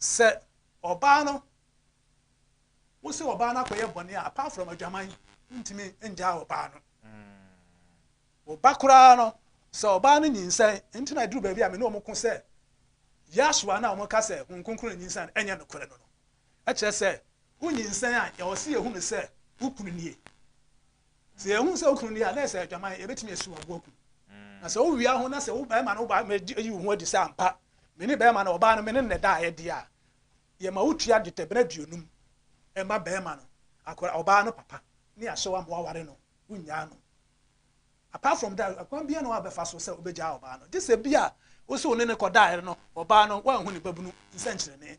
sɛ ɔbaa no wo sɛ ɔbaa no akɔyɛ bɔne a, apart from adwaman, ntumi ngyaa ɔbaa no. Ɔba koraa no, sɛ ɔbaa no nyinsɛn, nti na duru baabi a me ne wɔn ko sɛ Yahshua na wɔn ka sɛ Honhom Kronkron nyinsɛn ɛnyɛ nokorɛ no no. Ɛkyerɛ sɛ wo nyinsɛn a, yɛwɔ sɛ yɛhu no sɛ wo kunu nie. Sɛ yɛhu sɛ wo kunu nie a, na ɛsɛ adwaman, yɛbɛtumi asi wo aboa kum. Na sɛ wowia ho na sɛ wo bɛrima no woba yi wo ho adi sɛ ampa me ne bɛrima no, ɔbaa no me ne no da a ɛdeɛ a, yɛma wotua dwetɛbena 50 ɛma bɛrima no, akora ɔbaa no papa, ne ahyɛ wo ama waware no, wonyaa no. Apart from that, akwan biara na wabɛfa so sɛ wobɛgyaa ɔbaa no, gye sɛ bi a wo sɛ wo ne ne kɔdaeɛ no, ɔbaa no woanhu ne babunu nsɛnkyerɛnne.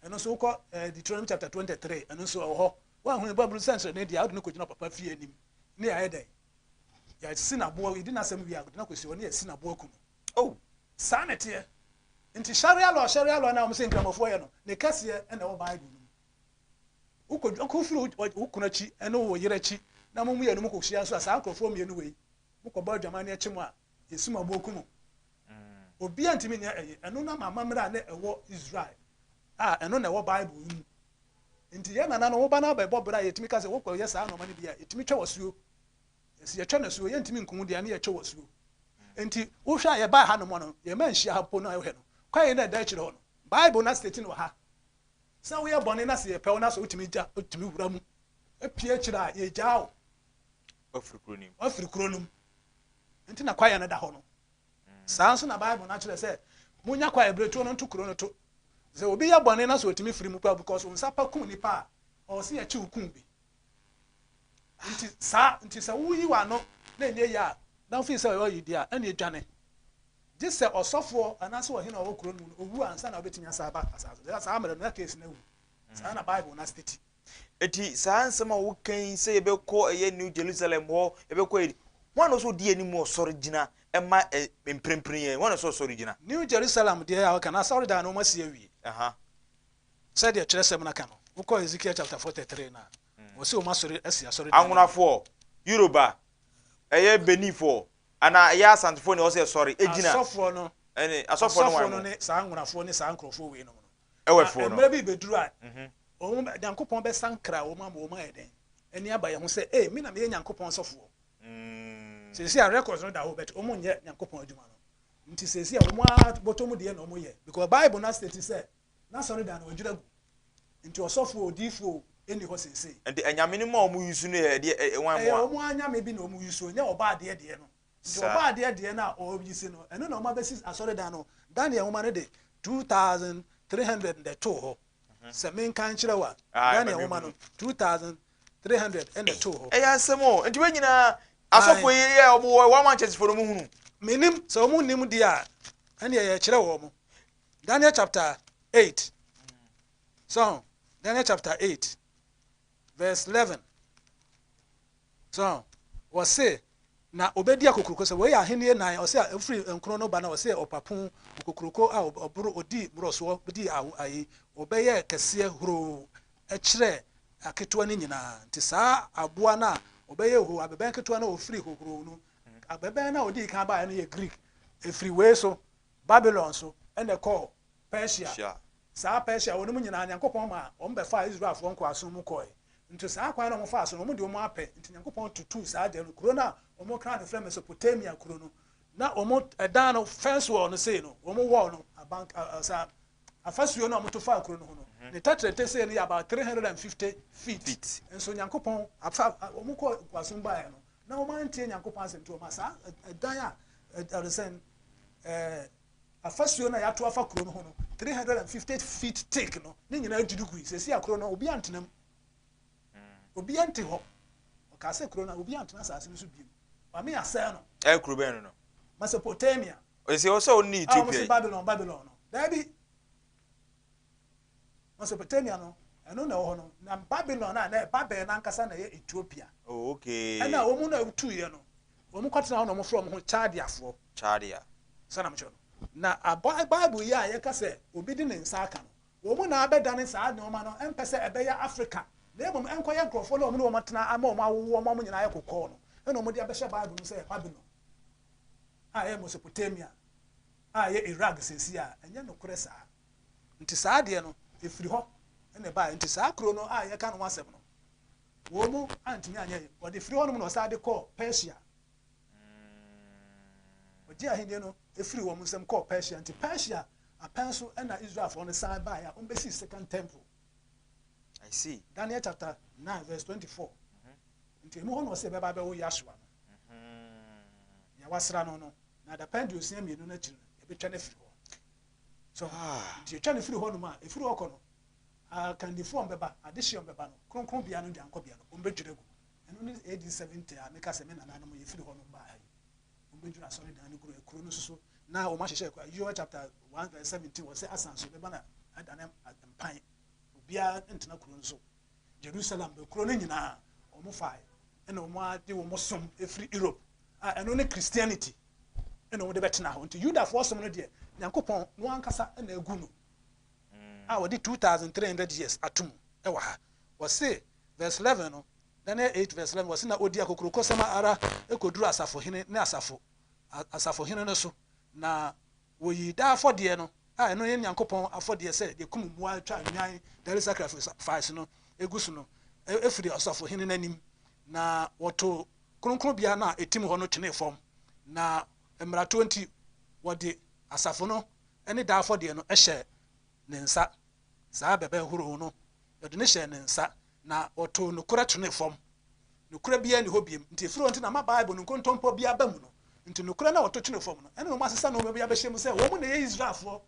Ɛno nso wokɔ Deuteronomy chapter 23, ɛno nso ɛwɔ hɔ. Woanhu ne babunu nsɛnkyerɛnne deɛ a, wode no kɔgyina papa fie anim ne yɛayɛ dɛn, yɛasi n'aboa, yɛdi n'asɛm wie a, wode no akɔsi hɔ ne yɛasi n'aboa ku no. Oh, saa na ɛteɛ. Nti Sharia law, Sharia law na wɔn sɛ nkramofoɔ yɛ no, ne kɛseɛ ɛna ɛwɔ Bible no mu. Wokɔ wofiri wo kunu akyi ɛne wo yere akyi na na mo mmienu mokɔhyia nso a, saa nkurɔfoɔ mmienu wei, mokɔbɔ adwaman ne akyi mu a, yɛsi mo aboɔ ku mo. Obiara ntumi nyɛ ɛyi. Ɛno nam amammerɛ a na ɛwɔ Israel a ɛno na ɛwɔ Bible yi mu. Nti yɛn nananom, wo ba no abɛbɔ bra a, yɛtumi ka sɛ wokɔyɛ saa nnoɔma no bi a, yɛtumi twa wo asuo. Sɛ yɛtwa no asuo, yɛntumi nku wo deɛ, ne yɛtwa wo asuo. Nti wohwɛ a yɛbaa hanom no, yɛmma nhyia ha mpo na wohwɛ no, kwaeɛ no a ɛda akyire hɔ no, Bible no astate no wɔ ha sɛ woyɛ bɔne na sɛ yɛpɛ wo na sɛ wotumi gya, wotumi wura mu pue akyire a, yɛgyaa wo. Wafiri kuro no mu. Wafiri kuro no mu. Nti na kwaeɛ no da hɔ no. Saa nso na Bible no akyerɛ sɛ monya kwaeɛ berɛ tuo no nto kuro no to. Sɛ obi yɛ bɔne na sɛ ɔtumi firi mu koraa because wo nsa pa kum nipa a, ɔwɔ sɛ yɛkye wo kum bi. Nti saa nti sɛ woyi w'ano na ɛnyɛ yie a, na wofii sɛ ɔyɛ deɛ a, ɛnneɛ dwane. Gye sɛ ɔsɔfoɔ anaasɛ ɔhene a ɔwɔ kuro no mu no ɔwu ansa na wobɛtumi asan aba asase so. Saa mmerɛ no na case no awu. Saa na Bible no astate. Enti saa nsɛm a woka yi sɛ yɛbɛkɔ ɛyɛ New Jerusalem hɔ, yɛbɛkɔ ɛyi, hwan na ɔsɛ ɔdi anim ɔsɔre gyina ɛma ɛ mprempren yɛn? Hwan na ɔsɛ ɔsɔre gyina? New Jerusalem deɛ a wɔka no, asɔredan no wɔasi awie. Aha. Sɛdeɛ twerɛsɛm no ka no, wokɔ Ezekiel chapter 43 no a, wɔse wɔn asɔre asi asɔredan no awie. Anwonafoɔ, Yoruba, ɛyɛ Beninfoɔ, anaa ɛyɛ Asantefoɔ na ɛwɔ sɛ yɛsɔre gyina? Asɔfoɔ no, Ɛne, asɔfoɔ no asɔfoɔ hwan no mo? ne saa anwonafoɔ ne saa nkorɔfoɔ wei nom no. Ɛwɔ Na foɔ no. mmerɛ bi rebɛduru a, wɔn, Nyankopɔn bɛsankra wɔn ama wɔn ayɛ dɛn? Ani aba yɛn ho sɛ, Ei, me na meyɛ Nyankopɔn sɔfoɔ. Seesei a records no da hɔ, but wɔn nyɛ Nyankopɔn adwuma no. Nti seesei a wɔn ara bɔtɔ mu deɛ na wɔn yɛ. Because Bible no astate sɛ, n'asɔredan no wɔadwiri agu. Nti ɔsɔfoɔ o, odiyifoɔ o, ɛnni hɔ seesei. Nti anyame no mu a wɔn use no yɛ ɛdeɛ, ɛ, wan Ɛyɛ moa? wɔn ara nyame bi na wɔn use, ɛnyɛ ɔbɔadeɛ deɛ no. Nti Saa. ɔbɔadeɛ deɛ no a ɔuse no, ɛno na wɔabɛsi asɔredan no. Daniel nwoma no de 2300 na ɛtoo hɔ. Sɛ menka nkyerɛ wo a, Ah, Daniel ma nwoma no menhunu. 2300 na ɛtoo hɔ. Ɛyɛ asɛm o. Nti wei nyinaa, Ae. asɔfoɔ yi yɛ wɔn wɔ wɔn Manchester foɔ no wɔn hunu. Mennim, sɛ wɔn nnim deɛ a, ɛnneɛ yɛkyerɛ wɔn. Daniel chapter 8. So, Daniel chapter 8, verse 11. So, wɔse, na obedi akokuroko sɛ wei yɛ ahenni nan, ɔse a ofiri nkron no ba na ɔse ɔpapo okokuroko a ɔboro odi mmorɔsoɔ di awo ayi, ɔbɛyɛ kɛseɛ horoo kyerɛ aketewa no nyinaa. Nti saa aboa no a ɔbɛyɛ hoo, abɛbɛn ketewa no a ofiri hohoroo no, abɛbɛn no a odii kan baeɛ no yɛ Greek, efiri wei so, Babylon so, ɛna ɛkɔɔ Persia. Saa Persia wɔnom nyinaa Nyankopɔn maa wɔn bɛfaa Israelfoɔ nkoasom mu kɔɔe. Nti saa kwan no a wɔfaa so no, wɔn de wɔn apɛ nti Nyankopɔn tutuu saa gya no. Kuro no a wɔn kra no frɛ Mesopotamia kuro no, na wɔn ɛdan no fence wall no sei no, wɔn wall no, aban, saa afasuo no a wɔto faa kuro no ho no, ne tɛtrɛtɛ sei no yɛ about 350 feet. Feet. Nso Nyankopɔn afa, wɔn kɔɔ nkoasom baeɛ no, na wɔn antie Nyankopɔn asɛm nti wɔma saa ɛdan a, ɛde sɛn, ɛɛ, Afasuo no a yɛato afa kuro no ho no, 350 feet thick no, ne nyinaa dwiri gui. Seesei a kuro no, obiara ntena mu. Obiara nte hɔ. Ɔkaa sɛ kuro no, obiara ntena asase no so bio. Wame asɛe no. Ɛyɛ kuro bɛn no no? Mesopotamia. Ɔsɛ ɔsɛ ɔne A wɔn Ethiopia se yi. Babylon, Babylon no. Daabi. Mesopotamia no, ɛno na ɛwɔ hɔ no. Na Babylon a na Babel no ankasa na ɛyɛ Ethiopia. Oh, okay. Ɛna wɔn na ɛtuiɛ no, wɔn kɔtena hɔ na wɔn frɛ wɔn ho Chaldeafoɔ. Chaldea. Sɛ na mekyerɛ no. Na aba Bible yi a yɛka sɛ obi de ne nsa aka no, wɔn na abɛdane saa nneɛma no, ɛmpɛ sɛ ɛbɛyɛ Africa, na mmom ɛnkɔyɛ nkurɔfoɔ no a wɔn ne wɔn atena ama wɔn awowo wɔn a wɔn nyinaa ayɛ kɔkɔɔ no, ɛna wɔde abɛhyɛ Bible mu sɛ Babylon, a ɛyɛ Mesopotamia, a ɛyɛ Iraq seesei a, ɛnyɛ nokorɛ saa. Nti saa adeɛ no, ɛfiri hɔ na ɛbaeɛ. Nti saa kuro no a yɛka ne ho asɛm no, wɔn antumi anyɛ, wɔde firi hɔnom na wɔsan de kɔɔ Persia. Ɔgyee ahenni no firii wɔn nsam kɔɔ Persia. Nti Persia apɛn so na Israelfoɔ no san baeɛ a wɔbɛsii Second Temple. I see. Daniel chapter 9 verse 24. Nti emu hɔ na ɔsɛ ɛbɛba abɛwo Yahshua no. Nea wasra no no, na adapɛn 62 no akyiri no, yɛbɛtwa no afiri hɔ. So, nti yɛtwa no firi hɔ nom a, ɛfiri hɔ kɔ no, akandifoɔ mbɛba, adehyeɛ mbɛba no, kronkronbea no dwankɔbea no, wɔmbɛdwiri agu. Ɛno ne AD 70 a meka sɛ me nananom yɛfiri hɔ nom baa ha yi. Wɔbɛdwiri asɔredan no kuro, kuro no soso na wɔn ahyehyɛ kɔ Joel chapter 1 verse 17 wɔ sɛ asan so bɛba na adane mpan. Obiara ntena kuro no so. Jerusalem bɛ kuro no nyinaa wɔn fae ɛna wɔn ade wɔn som efiri Europe a ɛno ne Christianity ɛna wɔn de bɛtena hɔ. Nti Yudafoɔ som no deɛ Nyankopɔn no ankasa ɛna egu no a wɔde 2300 years ato mu ɛwɔ ha. Wɔse verse 11 no. Daniel 8 verse 11, wɔse na ɔdii akokurokosɛm ara kɔduruu asafohene ne asafo asafohene no so, na wɔyii daa afɔdeɛ no, a ɛno ne Nyankopɔn afɔdeɛ sɛ yɛkum mmoa twa nnwan daily sacrifice no gu so no, firii ɔsafohene no anim, na wɔtoo kronkronbea no a ɛtim hɔ no twenee fam, na mmaratoɔ nti wɔde asafo no ne daa afɔdeɛ no hyɛɛ ne nsa, saa bɛbɛ horow no, wɔde no hyɛɛ ne nsa, na wɔtoo nokorɛ twenee fam. Nokorɛ biara nni hɔ biom. Nti ɛfiri hɔ nti na ama Bible no nkontompɔ biara ba mu no. Nti nokorɛ no a wɔto twene fam no, ɛne na wɔasesa nnoɔma bi abɛhyɛ mu sɛ wɔn na ɛyɛ Israelfoɔ.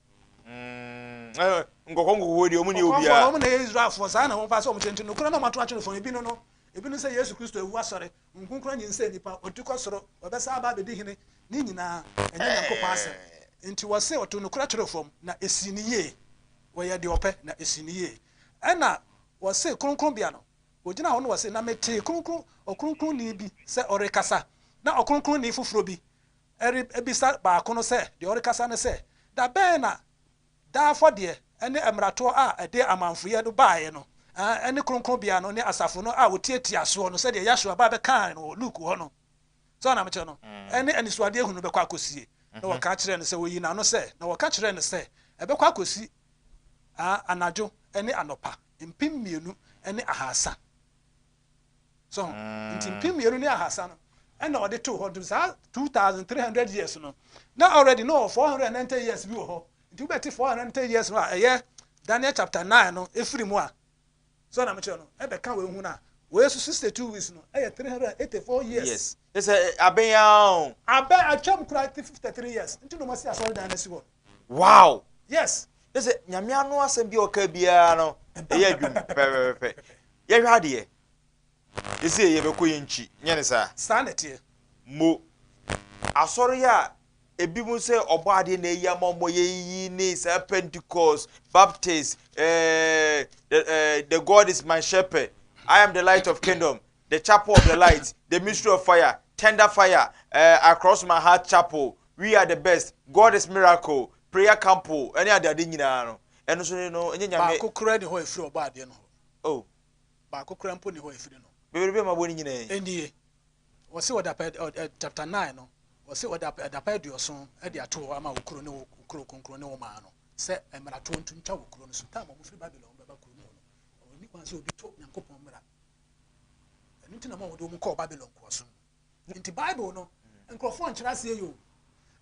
Nkɔkɔɔ nkɔkɔɔ deɛ wɔn nyɛ Kɔkɔɔfoɔ no, obiara. wɔn na ɛyɛ Israelfoɔ. Saa na wɔn sɛ wɔn kyerɛ. Nti nokorɛ no a wɔato atwene fam no, ebi no no, ebi ne sɛ Yesu Kristo awu asɔre, Honhom Kronkron anyinsɛn nnipa, ɔtu kɔ soro, ɔbɛsan aba abɛdi hene, ne nyinaa, ɛnyɛ Nyankopɔn asɛm. Nti wɔse ɔtoo nokorɛ tweree fam, na ɛsii no yie. Wɔyɛɛ deɛ ɔpɛ, na ɛsii no yie. Ɛna wɔse kronkronbea no, wɔgyina hɔ no wɔse, na metee kronkron, ɔkronkronni bi sɛ ɔrekasa, na ɔkronkronni foforɔ bi rebisa baako no sɛ, deɛ ɔrekasa no sɛ, Da bɛn na daa afɔdeɛ ne mmaratoɔ a ɛde amamfoyɛ no baeɛ no, ne kronkronbea no ne asafo no a wɔtiatia soɔ no, sɛdeɛ Yahshua ba bɛkaa no wɔ Luke hɔ no, sɛ ɔna mekyerɛ no, ne anisoadeɛ hunu no bɛkɔ akɔsie? Na wɔka kyerɛɛ no sɛ, wɔyii n'ano sɛ, na wɔka kyerɛɛ no sɛ, ɛbɛkɔ akɔsi anadwo ne anɔpa 2300. So ho? Nti 2300 no ɛna ɔde too hɔ. Nti saa 2300 years no, na already na ɔwɔ 490 years bi wɔ hɔ. Nti wobɛte 490 years no a ɛyɛ Daniel chapter 9 no ɛfiri mu a, so na mekyerɛ no, ɛbɛka wei ho no a, wei nso 62 weeks no ɛyɛ 384 years. Yes. Sɛ abɛn ara o. Abɛn atwam koraa 53 years. Nti na wɔasi asɔredan no asi hɔ no. Wow! Yes. Ne sɛ Nyame ano asɛm bi a ɔka biara no ɛyɛ adwuma pɛpɛpɛpɛ. Yɛhwɛ adeɛ. Yɛsɛ yɛbɛkɔ yɛn nkyi, nyɛ ne saa? Saa na ɛteɛ. Mo asɔre a ebinom sɛ ɔbɔ adeɛ na ayi ama wɔn yɛyiyi ne saa Pentecost, Baptist, eh, the, eh, the God is my shepherd, I am the light of kingdom, the chapel of the light, the mystery of fire, tender fire, eh, across my heart chapel, We are the best, God is miracle, prayer camp o, ɛne ade ade nyinaa no, ɛno nso no, ɛnyɛ Nyame. Baako koraa nni hɔ a ɛfiri Ɔbɔadeɛ no hɔ. Oh. Baako koraa mpo nni hɔ a ɛfiri no. Bebrebe a mabɔ no nyinaa yi. Ɛnnie. Wɔse wɔde apa ɛ ɛ chapter 9 no, wɔse wɔde apa adapɛn aduɔson de ato hɔ ama wo kuro ne wo kuro kronkron ne wo man no, sɛ mmaratoɔ nto ntwa wɔ kuro no so. Time a wɔfiri Babylon bɛba kurom hɔ no, ɛnni kwan sɛ obi to Nyankopɔn mmara. Ɛno nti na ma wɔde wɔn kɔɔ Babylon nkoasom mu. Nti Bible no, nkurɔfoɔ nkyerɛ aseɛ yie o.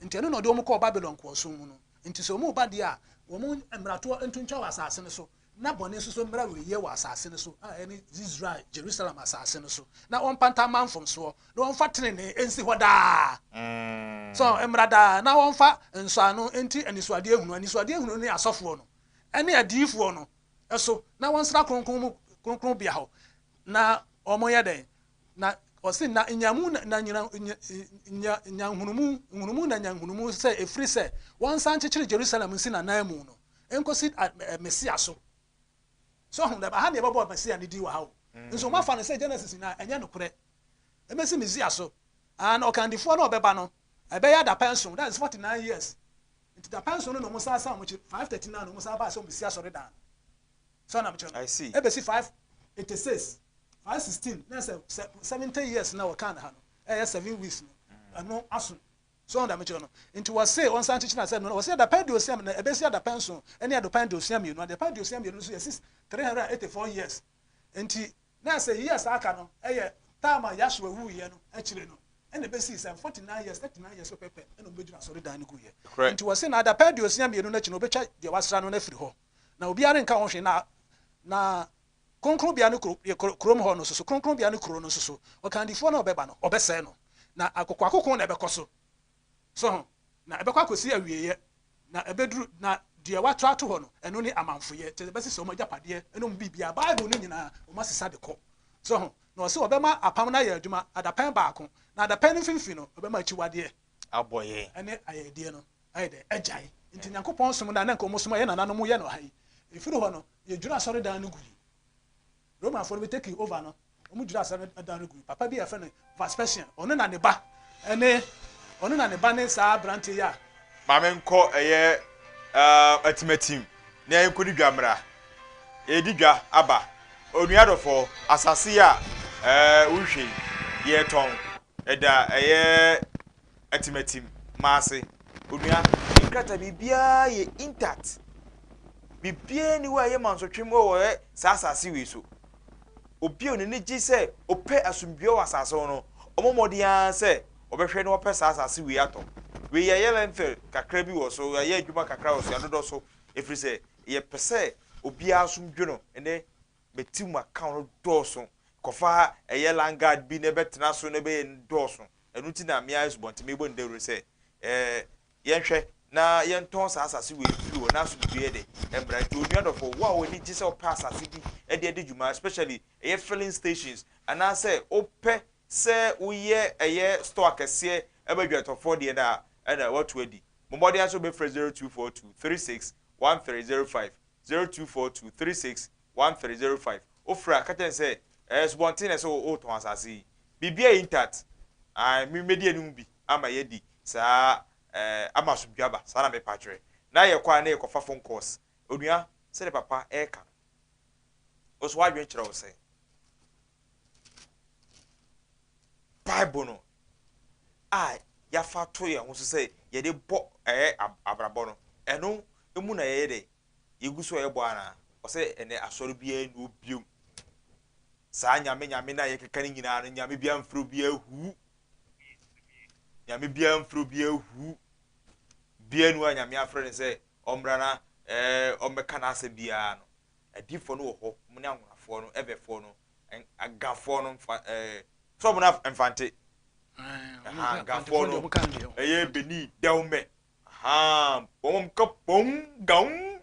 Nti ɛno na ɔde wɔn kɔɔ Babilon nkoasom mu no. Nti sɛ wɔn reba deɛ a, wɔn mmaratoɔ nto ntwa wɔ asase no so, na bɔne nso so mmra awieeɛ wɔ asase no so, a ɛne Israel, Jerusalem asase no so, na wɔmpanta mma mfomsoɔ, na wɔmfa tenenee nsi hɔ daa. So mmra daa, na wɔmfa nsɔano nti anisoadeɛ hunu, anisoadeɛ hunu ne asɔfoɔ no, ne adiyifoɔ no so, na wɔnsra kronkron mu kronkronbea hɔ, na wɔnyɛ dɛn? Na ɔse, na nya mu na nyina nya nya nhunumu, nhunumu na nya nhunumu sɛ ɛfiri sɛ wɔnsan nkyekyere Jerusalem nsi n'ananmu no nkosi Mesia so. So ahu dɛ aha na yɛbɛbɔ Mesia ne din wɔ ha o. Nso wɔafa no sɛ Genesis nyinaa ɛnyɛ nokorɛ. Ɛbɛsi Mesia so. Ah, na ɔkandifoɔ no a ɔbɛba no, ɛbɛyɛ adapɛn nson, that is 49 years. Nti dapɛn nson no na wɔn san san wɔn akyi, 539 na wɔn san baa sɛ wɔn bɛsi asɔredan no. So na mekyerɛ no. I see. Ɛbɛsi 586. 516 na sɛ sɛ 70 years na wɔkaa no ha no ɛyɛ 7 weeks no ɛno aso so ɔn da mekyerɛ no nti wɔse wɔnsan nkyekyere asɛm no wɔse adapɛn aduosia na ɛbɛsi adapɛn nson ɛne adapɛn aduosia mmienu adapɛn aduosia mmienu nso yɛ 6 384 years nti na sɛ years aka no ɛyɛ time a Yahshua wuiɛ no akyire no ɛna ɛbɛsii sɛ 49 years 39 years pɛpɛ ɛna wɔbɛdwira asɔredan no guiɛ nti wɔse na adapɛn aduosia mmienu no akyi no wɔbɛtwa deɛ wasra no no afiri hɔ na obiara renka ho hwee na na Kronkronbea no kuro, kurom hɔ no nso so, kronkronbea no kuro no nso so, ɔkandifoɔ no a ɔbɛba no, ɔbɛsɛe no. Na akokoakoko na ɛbɛkɔ so. So ho? Na ɛbɛkɔ akɔsi awieeɛ, na ɛbɛduru, na deɛ wɔato ato hɔ no, ɛno ne amamfoyɛ, kyerɛ sɛ, ɛbɛsesa wɔn agyapadeɛ ne wɔn biribiara. Bible no nyinaa, wɔasesa de kɔ. So ho? Na ɔse ɔbɛma apam no ayɛ adwuma adapɛn baako, na adapɛn no mfimfini no, ɔbɛma akyiwadeɛ abɔ yɛn. Ne ayɛyɛdeɛ no ayɛ dɛn? Agyae. Nti Nyankopɔn som no a na nka wɔsom a yɛn nananom yɛ no ha yi, ɛfiri hɔ no, Yɛdwira asɔredan no gui. Romanfoɔ no bɛ take over no, wɔn dwira asɔredan no gui. Papa bi a yɛfrɛ no Vespasian, ɔno na ne ba ne, ɔno na ne ba ne saa aberanteɛ yi a. Ma me nkɔ ɛyɛ atimatim na yɛnkɔdi dwa mmra. Yɛredi dwa aba. Onua dɔfoɔ, asase yi a Ɛɛ wohwɛ yi, yɛtɔn, ɛda ɛyɛ atimatim maase. Onua, nkrataa biribiara yɛ intact. Biribiara nni hɔ a ɛyɛ mansotwem wɔ ɛ saa asase wei so. Obi a n'ani gye sɛ ɔpɛ asomdwoeɛ wɔ asase ho no, ɔmmɔ mmɔden ara sɛ ɔbɛhwɛ na wapɛ saa asase wei atɔ. Wei yɛayɛ landfill kakra bi wɔ so, yɛayɛ adwuma kakra wɔ so, yɛadodɔ so, ɛfiri sɛ yɛpɛ sɛ obiara som dwo no. Ɛnnɛ, mete mu account no dɔɔso, kɔfa ɛyɛ land guard bi na ɛbɛtena so na ɛbɛyɛ no dɔɔso. Ɛno nti na me ara Asubɔnten merebɔ no dawuro sɛ, ɛɛ, yɛnhwɛ na yɛntɔn saa asase wei mfiri hɔ na asomdwoeɛ de mmra. Nti onua dɔfo, wo a w'ani gye sɛ wopɛ asase bi de adi dwuma, especially ɛyɛ filling stations, anaasɛ wopɛ sɛ woyɛ ɛyɛ store akɛseɛ ma adwatɔfoɔ deɛ no a, ɛna woatu adi. Bɔ mmɔden ara sɛ wobɛfrɛ 0242 36 1305, 0242 36 1305. Wofrɛ a, ka kyerɛ no sɛ, Ɛɛ, asubɔnten na ɛsɛ sɛ wotɔn asase yi. Biribiara yɛ intact. Ae, me mɛdi anim bi ama yɛadi saa, ɛɛ, ama asomdwoeɛ aba. Saa na mepa akyerɛ. Na yɛkɔ a, na yɛkɔfa phone calls. Onua, sɛdeɛ papa reka no, wo nso w'adwene kyerɛ wo sɛn? Bible no a yɛafa ato yɛn ho so sɛ yɛde bɔ ɛyɛ abrabɔ no, ɛno mu na yɛyɛ dɛ, yɛgu so a yɛbɔ anaa? Ɔsɛ ɛnɛ asɔre biara nni hɔ biom. Saa nyame nyame no a yɛkeka no nyinaa no, nyame biara mfrɛ obiara huu. Nyame biara mfrɛ obiara huu. Biara nu a nyame afrɛ no sɛ ɔmmra na ɛɛ ɔmmɛka n'asɛm biara no. Adiifoɔ no wɔ hɔ, wɔn ne anwonafoɔ no, ɛvɛfoɔ no, Gafoɔ no mfa ɛɛ sɛ wɔn na mfante. Ɛha Gafoɔ no ɛyɛ Beni Dɛwmɛ. Ahaa wɔn ka pɔm gaum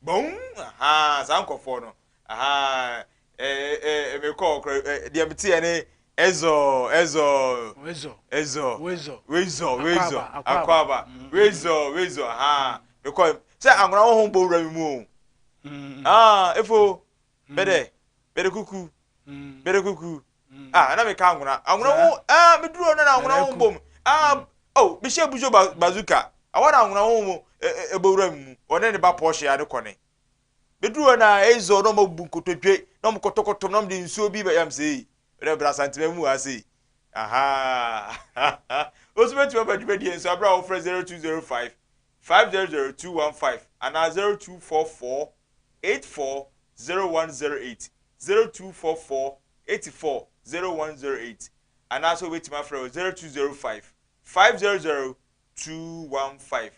bɔm ahaa saa nkɔfoɔ no ahaa ɛɛ ɛɛ mekɔ ɔkora ɛɛ deɛ mete yɛ ne ɛzɔ ɛzɔ ɛzɔ wezɔ wezɔ akwaba wezɔ wezɔ ahaa mekɔ sɛ anwona wɔn ho bɔ wura mi mu o ah efo bɛdɛ bɛdɛ kuku bɛdɛ kuku ah na meka anwona anwona ho ah meduru hɔ na na anwona ho bom ah oh mehyɛ bujo bazooka awa na anwona ho mu ɛbɔwura mu ɔne ne ba pɔɔhye a ne kɔne meduru hɔ na ɛzɔ na ɔmo bu nkotodwe na ɔmo kɔtɔkɔtɔm na ɔmo de nsuo bi bɛyam sei ɛdɛ bra santema mu ha sei aha osu bɛtumi aba dwumadie nso abere a wɔfrɛ 0205 500215 anaa 0244 84 0108, 0244 84 0108, anaasɛ wobɛtumi afrɛ wɔ 0205 500 215,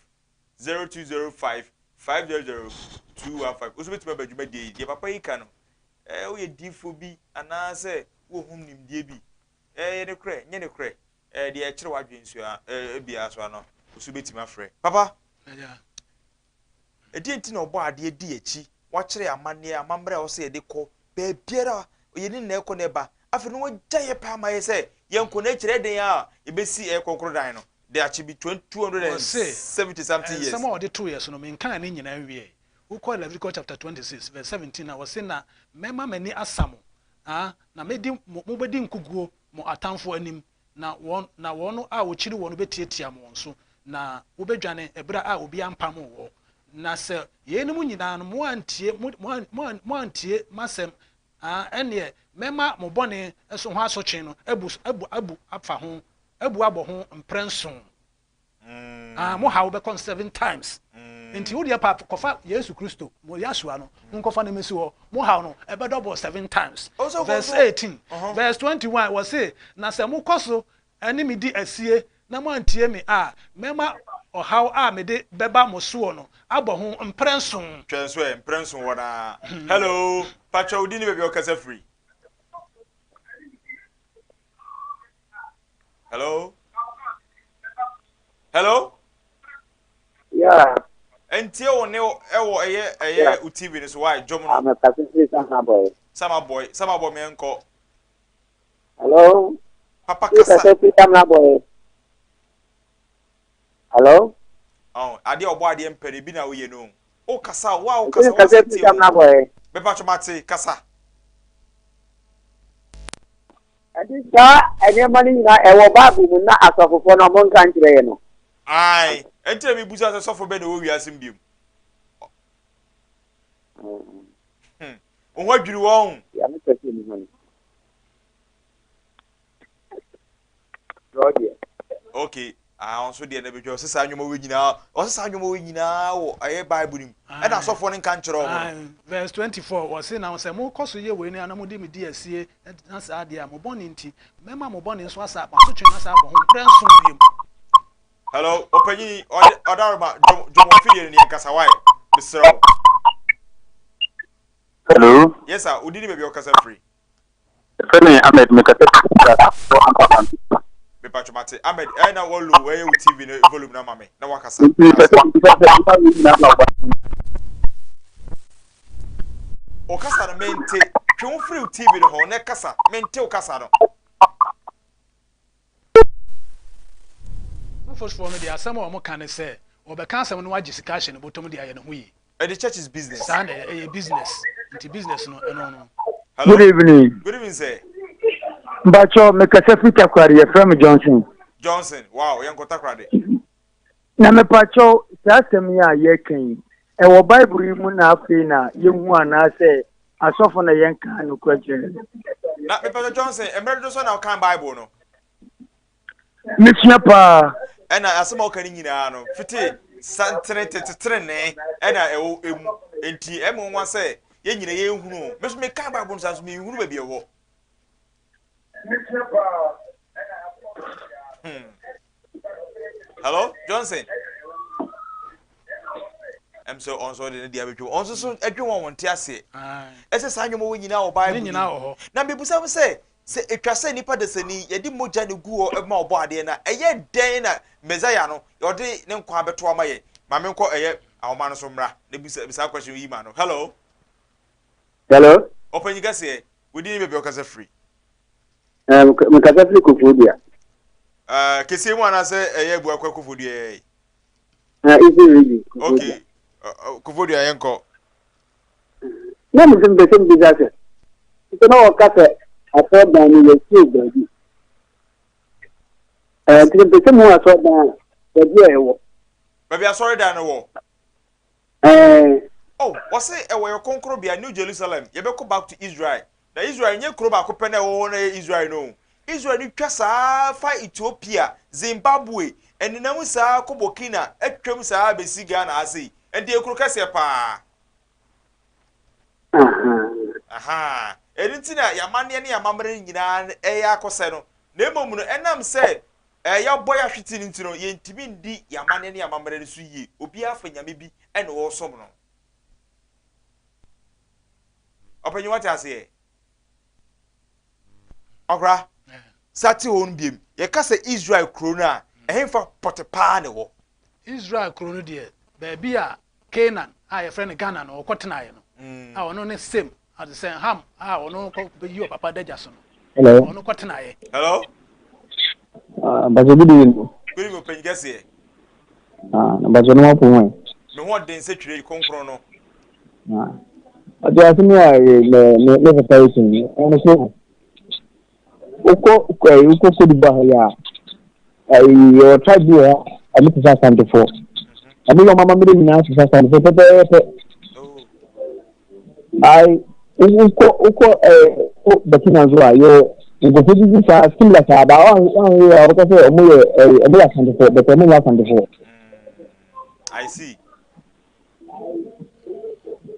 0205 500 215. Wo nso wobɛtumi aba dwumadie yi. Deɛ papa yi ka no, eh, woyɛ diifoɔ bi anaasɛ wowɔ hom nimdeɛ bi, eh, yɛ nokorɛ, nyɛ nokorɛ, eh, deɛ ɛkyerɛ w'adwene nso a, eh, biara so ano, wo nso wobɛtumi afrɛ. Papa! Ɛdeɛn nti na Ɔbɔadeɛ di akyi? Wakyerɛ yɛn amanneɛ, amammerɛ a ɛwɔ sɛ yɛde kɔ baabiara a yɛne no ɛkɔ na ɛba. Afei no wagya yɛ pɛ ama yɛ sɛ yɛnkɔ n'akyiri. Ɛdeɛn a yɛbɛsi ɛyɛ kronkron dan no de akye bi Wɔse, 270 something years. Nsɛm a ɔde too yɛ so no, menkaa ne nyinaa nwiei. Wokɔ Leviticus chapter 26 verse 17 a, wɔse, Na mɛma m'ani asa mo, a, na mɛdi mo, mobɛdi nkoguo mo atamfoɔ anim, Na wɔn, na wɔn a wɔkyiri wɔn no bɛtiatia wɔn so, na wobɛdwane ɛberɛ a obiara mpamoo wɔn. Na sɛ yeinom nyinaa no moantie, mo, mo, mo, moantie m'asɛm a, ɛnneɛ mɛma mo bɔne so ho asotwe no abu, abu, abu afa ho, abu abɔ ho mprɛnson. Ah, mo haw bɛkɔ no seven times. Nti wo deɛ pa kɔfa Yesu Kristo, mo Yahshua no, monkɔfa no mmɛsi hɔ. Mo haw no, ɛbɛdɔbɔ seven times. Verse 18, verse 21, wɔse, Na sɛ mokɔ so ne me di asie na moantie me a, mɛma ɔhaw a mede bɛba mo soɔ no abɔ ho mprɛnson. Twɛn nso ɛ, mprɛnson hɔ no ara. Hello, pakyɛ wo din ne baabi a wokasa firi? Hello? Hello? Yeah. Ntie wo ne ɛwɔ ɛyɛ ɛyɛ wo TV no so why dwom no. I'm a pastor sama boy. Sama boy, sama boy me nkɔ. Hello. Papa kasa. Pastor sama boy. Hello. Oh, adeɛ ɔbɔ adeɛ mpɛ no ebi na woyɛ no. O kasa, wo a wo kasa, wo asɛ tie wo. Bɛpa twomate kasa. Ɛnti saa nneɛma no nyinaa ɛwɔ Bible mu na asɔfofoɔ no ɔmo nka nkyerɛ yɛ no. Ae, ɛnti na mebusa sɛ sɔfo bɛn na ɛwɔ wiase mu biom. Hmm, wo ho adwiri wɔn. Ya me pɛ sɛ mehu no. Mesrɛ deɛ. Okay. Ah, ɔnso deɛ na bɛtwa ɔsɛ saa nnwoma wei nyinaa ɔsɛ saa nnwoma wei nyinaa wɔ ɛyɛ Bible no mu ɛna asɔfoɔ no nka nkyerɛ wɔn no. Verse 24 ɔse na sɛ mokɔ so yɛ wei no na mode me di asie na saa deɛ a mo bɔne nti mɛma mo bɔne nso asa m'asotwe no asa abɔ ho mprɛnson biom. Hello, ɔpanyin ɔde ɔdaroma dwom dwom afidie no ne yɛn kasa wae mesrɛ wo. Hello. Yes sir, wodi ne baabi a ɔkasa firi. Yɛfrɛ me Ahmed, mekasa firi Kumasi wɔ Ampapan. Mepatwo mate. Ahmed, ɛyɛ na wɔ low ɛyɛ wo TV no volume no ama me na wakasa. Nti mepɛ sɛ mebisa sɛ nnipa wei nyinaa na ɔba Wo kasa no mente. Twe wo firi wo TV no ho na kasa. Mente wo kasa no. Asɔfoɔ no deɛ asɛm a wɔka ne sɛ wɔbɛka asɛm no agye sika ahyɛ ne bɔtɔm de ayɛ ne ho yie. The church is business. Saa na ɛyɛ, ɛyɛ business. Nti business no, ɛno no. Hello. Good evening. Good evening, sir. Mpatsɔ mekasa fi Takoradi, yɛfrɛ me Johnson. Johnson, wow, yɛnkɔ Takoradi. Na mepatsɔ saa asɛm yi a yɛreka yi, ɛwɔ Bible yi mu na afei na yɛhu anaasɛ asɔfo na yɛnka nokorɛ kyerɛ no? Na mepatsɔ Johnson, mmerɛ dodo sɛ na wokan Bible no? Mesua paa. Ɛna asɛm a ɔka no nyinaa no, fiti santene tete tenenee ɛna ɛwɔ emu. Enti ɛmɛ nwa sɛ yɛn nyina yɛnhunu. Me nso meka Bible no saa nso menhunu baabi ɛwɔ. Hello, Johnson. Ɛm sɛ ɔno nso ɔde ne deɛ abɛtwam. Ɔno nso so ɛdwen wɔn wɔn te aseɛ. Ɛsɛ saa nneɛma wɔ nyinaa wɔ Bible mu. Na mebisa mo sɛ Sɛ etwa sɛ nnipa dasani yɛde mogya na egu hɔ ma Ɔbɔadeɛ no a, ɛyɛ dɛn na Mesaia no ɔde ne nkwa abɛto ama yɛn? Ma menkɔ ɛyɛ ahoma no so mmra na bisa saa question yi ma no. Hello. Hello. Ɔpanyin kɛseɛ, wo din ne baabi a wokasa firi? Eh, mekasa firi Koforidua. Uh, kɛseɛ mu anaasɛ ɛyɛ Abuakwa Koforidua yɛ yi? Uh, Eastern Region. Okay. Uh, Koforidua yɛnkɔ. Na me nso mepɛ sɛ mebisa sɛ, sɛ na wɔka sɛ asɔredan no yɛsiee baabi. Ɛɛ nti mepɛ sɛ muhu asɔredan a baabi a ɛwɔ. Baabi asɔredan no wɔ? Ɛɛ. Oh, wɔse ɛwɔ yɛ kronkronbea, New Jerusalem. Yɛbɛkɔ back to Israel. Na Israel nyɛ kuro baako pɛ na ɛwɔ hɔ na ɛyɛ Israel no o. Israel no twa saa fa Ethiopia, Zimbabwe, ɛnenam saa kɔ Burkina, atwam saa bɛsi Ghana ha sei. Ɛnti ɛyɛ kuro kɛseɛ paa. Ahaa. Ɛno nti na yɛn amanneɛ ne yɛn amammerɛ nyinaa ɛyɛ akɔsɛ no. Na mmom no, ɛnam sɛ yɛabɔ yɛn ahwete no nti no, yɛntumi ndi yɛn amanneɛ ne yɛn amammerɛ no so yie. Obiara fa nyame bi na ɔresom no. Ɔpanyin wate aseɛ? Ɔkora, sa te hɔ no biem. Yɛka sɛ Israel kuro no a, ɛhefa pɔte paa na ɛwɔ? Israel kuro no deɛ, baabi a Canaan a yɛfrɛ no Ghana no ɔkɔtenaeɛ no, a ɔno ne Sem, ade sɛ Ham a ɔno kɔ bɛyi ɔpapa adagya so no, Hello. ɔno kɔtenaeɛ. Hello. Bajo good evening. Good evening, ɔpanyin kɛseɛ. Ah, na bajo no wapo ho. Me ho ɔden sɛ twere kronkron no. Ah. Bajo asɛm a me me me papa yi sin, ɔno so wokɔ ɛyi wokɔ Cote d'Ivoire ha yi a ɛyi yɛwɔ tribe bi wɔ hɔ a ɔmo te sɛ Asantefoɔ. Ɔmo yɛ ɔmo amammerɛ nyinaa te sɛ Asantefoɔ pɛpɛɛpɛ. Ayi wokɔ wokɔ ɛɛ wokɔ Burkina nso a yɛwɔ nkurɔfoɔ bi bi saa similar saa ba wɔn wɔn yɛ a wɔbɛka sɛ ɔmo yɛ ɛyi ɔmo yɛ Asantefoɔ but ɔmo nyɛ Asantefoɔ. I see.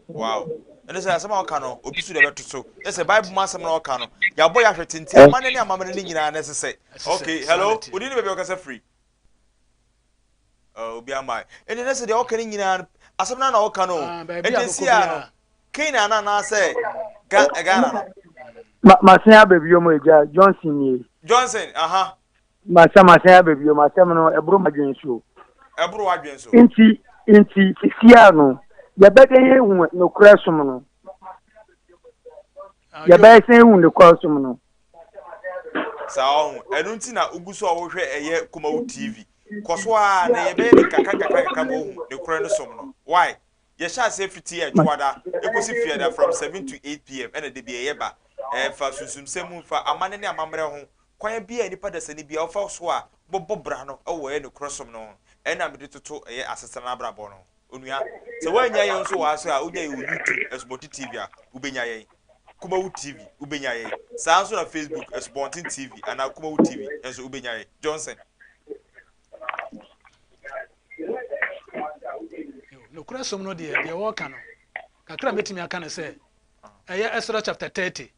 Wow. Ɛne sɛ asɛm a ɔka no obi so deɛ bɛto so. Ɛ sɛ Bible mu asɛm na ɔka no. Yɛabɔ yɛ ahwɛ tenten amanne ne amammerɛ no nyinaa na ɛsɛ sɛ. Okay, hello. Wodi ne baabi a ɔkasa firi. Uh, obi ama. Ɛne ne sɛ deɛ ɔka no nyinaa no asɛm no na ɔka no. Ah, baabi a Ɛnti bɛkɔ si a no biara. Canaan anaasɛ Ghana no. Ma masan aba bio mu agya Johnson nie. Johnson, aha. Masa masan aba bio mu asɛm no ɛboro m'adwene so. Ɛboro w'adwene so. Nti nti sisia no yɛbɛdɛn ehu nokorɛ som no. Ah, Yɛbɛyɛ sɛn ehu nokorɛ som no. Saa ɔho. Ɛno nti na wogu so a wohwɛ ɛyɛ Kumawu TV. Kɔ so ara na yɛbɛyɛ ne nkakra nkakra nkakra ma wohu nokorɛ no som no. Why? Yɛhyɛ aseɛ fiti Ɛdwoada ɛkɔsi Fiada from 7 to 8 pm ɛna da biara yɛba. Ɛfa sunsumsɛm mu, fa amanne ne amammerɛ ho, kwan biara a nipa dasani biara wofa so a wobɛbɔ bra no wɔ ɛyɛ nokorɛ som no ho. Ɛna mede toto ɛyɛ asetena no abrabɔ no ho. Onua, sɛ woannya yɛn nso wɔ ha so a, wonya yɛn wɔ YouTube, Asubɔnten TV a, wobɛnya yɛn. Kumawu TV wobɛnya yɛn. Saa nso na Facebook Asubɔnten TV anaa Kumawu TV nso wobɛnya yɛn. Johnson. Nokorɛ som no deɛ, deɛ wɔreka no, kakra a mɛtumi aka ne sɛ, ɛyɛ Exodus chapter 30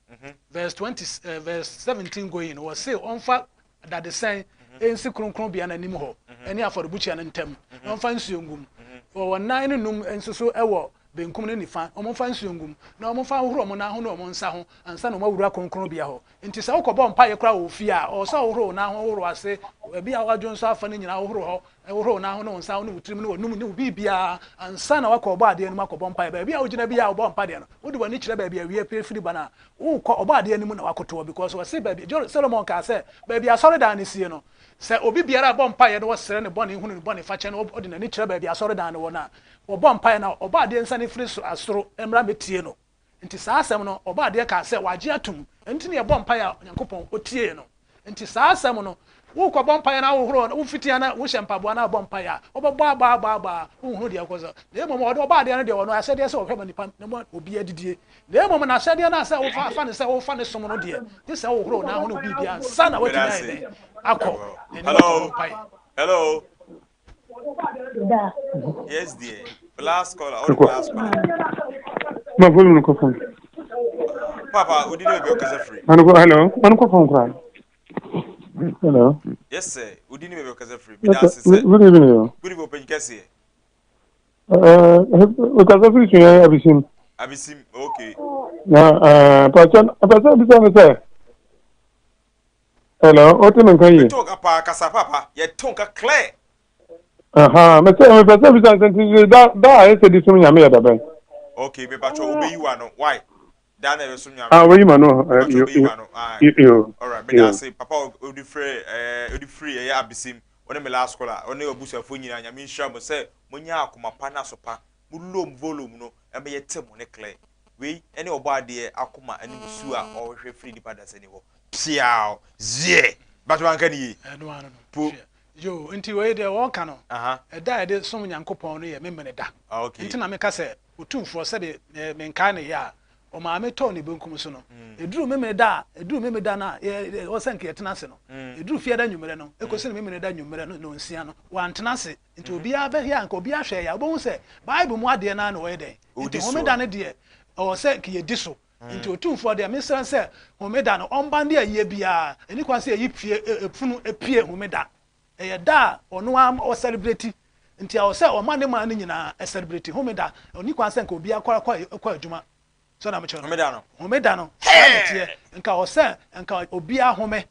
verse 20 eh, verse 17 going no, wɔse ɔmfa dadesɛn nsi kronkronbea no anim hɔ ne afɔrebukyia no ntam, na ɔmfa nsuo ngu mu. Wɔwɔ nan ne num nso so wɔ benkum ne nifa, wɔmfa nsuo ngu mu, na wɔmfa ahohoro wɔn nan ho ne wɔn nsa ho ansa na wɔawura kronkronbea hɔ. Nti sɛ wokɔbɔ mpaeɛ koraa wɔ wo fie a, ɔwɔ sɛ wohoro wo nan ho, wohoro ase, baabi a woadwo nso afa no nyinaa wohoro hɔ, wohoro wo nan ho ne wo nsa ho ne wo tirim ne w'anum ne wo biribiara ansa na woakɔ Ɔbɔadeɛ no mu akɔbɔ mpaeɛ. Baabi a wogyina biara a wobɔ mpaeɛ no, wode w'ani kyerɛ baabi a awia pue firi ba no a, Wokɔ Ɔbɔadeɛ no mu na woakotoɔ because ɔse baabi, Solomon kaa sɛ, baabi asɔredan no sie no, sɛ obi biara bɔ mpaeɛ na ɔsrɛ ne bɔne hunu ne bɔne fakyɛ na ɔde n'ani kyerɛ baabi asɔredan no wɔ no a, ɔbɔ mpaeɛ no a, Ɔbɔadeɛ nsiane mfiri soro mmra mmɛtie no. Nti saa asɛm no, Ɔbɔadeɛ kaa sɛ wagye atom. Ɛno nti na yɛbɔ mpaeɛ a Onyankopɔn ɔtiee no. Nti saa asɛm no, worekɔbɔ mpaeɛ na wohoro, wofiti a na wohyɛ mpaboa na wobɔ mpaeɛ a, wobɛbɔ abɔ abɔ abɔ a, wonhunu deɛ ɛkɔ so. Na mmom ɔde ɔbɔ adeɛ no deɛ ɔno asɛdeɛ sɛ ɔhwɛ ma nipa na ma obi adidie. Na mmom n'asɛdeɛ no a sɛ wofa fa no sɛ wofa ne som no deɛ, gye sɛ wohoro nan ho ne obi biara ansa na woatumi ayɛ dɛn akɔ n'anim akɔbɔ mpaeɛ. Hello. Yes, dear. Last caller. All the last caller. Ma volume no kɔ fam. Papa, odi ne baabi ɔkasa firi. Mano kɔ hello. Mano kɔ fam koraa. Hello. Yes sir. Odi ne baabi ɔkasa firi. Meda ase sɛ. Good evening. O. Good evening, ɔpanyin kɛseɛ. Ɔkasa firi sua abisim. Abisim, okay. Na ɛɛ pàṣẹ pàṣẹ bisa mi sɛ. Hello, o te me nka yie. Meto nka paa kasa papa. Yɛto nka clear. Aha, me sɛ mepɛ sɛ bisa sɛ nti da da a ɛsɛ di som nyame yɛ da bɛn? Okay, me patro obeyi wa no. Why? Da na ɛbɛsom nyame. Ah, obeyi ma no. Me patro obeyi wa no. Ah. Yo. All right, me da ase papa odi frɛ eh odi free ɛyɛ abesim. One me last caller. One abusuafo nyina nyame nhyira mo sɛ monya akoma pa na so pa. Mo low volume no ɛma yɛte mo ne clear. Wei ne Ɔbɔadeɛ akoma ne ne su a ɔhwehwɛ firi nnipa dasani hɔ. Piaw! Ziɛ! Mpakyɛ wanka ne yie? Ɛno ano no. Po. Hwɛ. Yoo, nti wei deɛ wɔka no, Aha. ɛda a yɛde som Nyankopɔn no yɛ Memeneda. Ah, okay. Nti na meka sɛ, Otumfoɔ, sɛdeɛ me, menkae no yɛ a, ɔmaa me tɔɔ ne benkum so no. Ɛduru Memeneda a, ɛduru Memeneda no a, yɛ, yɛ, ɛwɔ sɛ nka yɛtena ase no, ɛduru Fiada anwummerɛ no, ɛkɔsi no Memeneda anwummerɛ no nnɔnsia no, wantena ase. Nti obiara bɛhwɛ a, nka obiara hwɛeɛ a, wobɛhu sɛ Bible mu adeɛ no ara na wɔyɛ dɛn? Nti Homeda no deɛ, ɛwɔ sɛ nka yɛdi so. Nti Otumfoɔ deɛ, mesrɛ no sɛ Homeda no, ɔmba nde ayie biara. Ɛnni kwan sɛ yɛyi pue, efunu pue Homeda. Ɛyɛ da a ɔno ara ɔsɛlebreti. Nti ɛwɔ sɛ ɔma ne man no nyinaa sɛlebreti Homeda. Ɛnni kwan sɛ nka obiara kɔ kɔ kɔ adwuma. So na mekyerɛ no? Homeda no. Homeda no, saa na ɛteɛ. Nka ɛwɔ sɛ nka obiara home.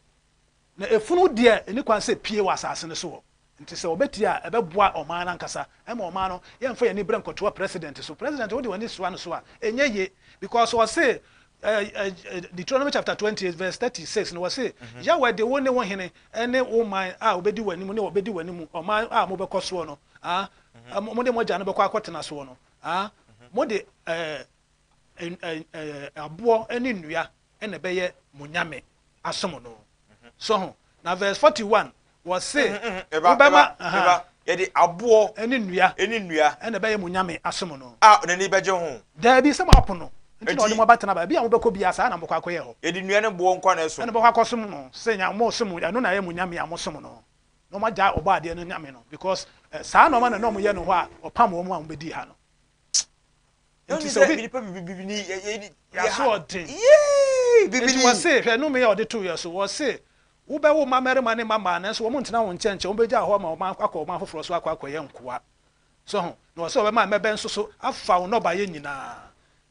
Na efunu deɛ, ɛnni kwan sɛ epue wɔ asase no so hɔ. Nti sɛ wɔbɛtie a, ɛbɛboa ɔman no ankasa. Ɛma ɔman no, yɛmfa yɛn ani brɛ nkɔtoa president so. President wode w'ani soa no so a, ɛnyɛ ye. Because wɔse, Deuteronomy chapter 28 verse 36 no, wɔse, Yahweh de wo ne wo hene ne wo man a wɔbɛdi w'anim ne wɔbɛdi w'anim, ɔman a mobɛkɔ soɔ no, ah, mode mo agya no bɛkɔ akɔtena soɔ no, ah, mode eh, eh, aboɔ ne nnua na ɛbɛyɛ mo nyame asom no. So ho? Na verse 41, wɔse, wobɛma, aha, Yɛde aboɔ ne nnua ne nnua na ɛbɛyɛ mo nyame asom no. A n'ani bɛgye ho. Daabi, sɛ moapo no nti na ɔde mo abɛtena baabi a mobɛkɔ biara, saa na mobɛkɔ akɔyɛ hɔ. Yɛde nnua ne boɔ nko ara na ɛsom. Ɛna mobɛkɔ akɔsom no, sɛ nya mosom, ɛno na ɛyɛ mo nyame a mosom no, na wɔagyae Ɔbɔadeɛ no nyame no, because saa nnoɔma na na wɔyɛ no hɔ a ɔpam wɔn a wɔbɛdii ha no. Nti sɛ obi nipa bibini Asoɔden. Enti wɔse, hwɛ nnome a ɔde too yɛn so, wɔse, Wobɛwo mmammarima ne mmammaa, nanso wɔn ntena wo nkyɛn nkyɛ, wobegyaw hɔ ama wɔn akɔ ɔman foforɔ so akɔ akɔyɛ nkoa. So ho? Na wɔse wɔbɛma mmɛbɛ nso so afa wo nnɔbaeɛ nyinaa.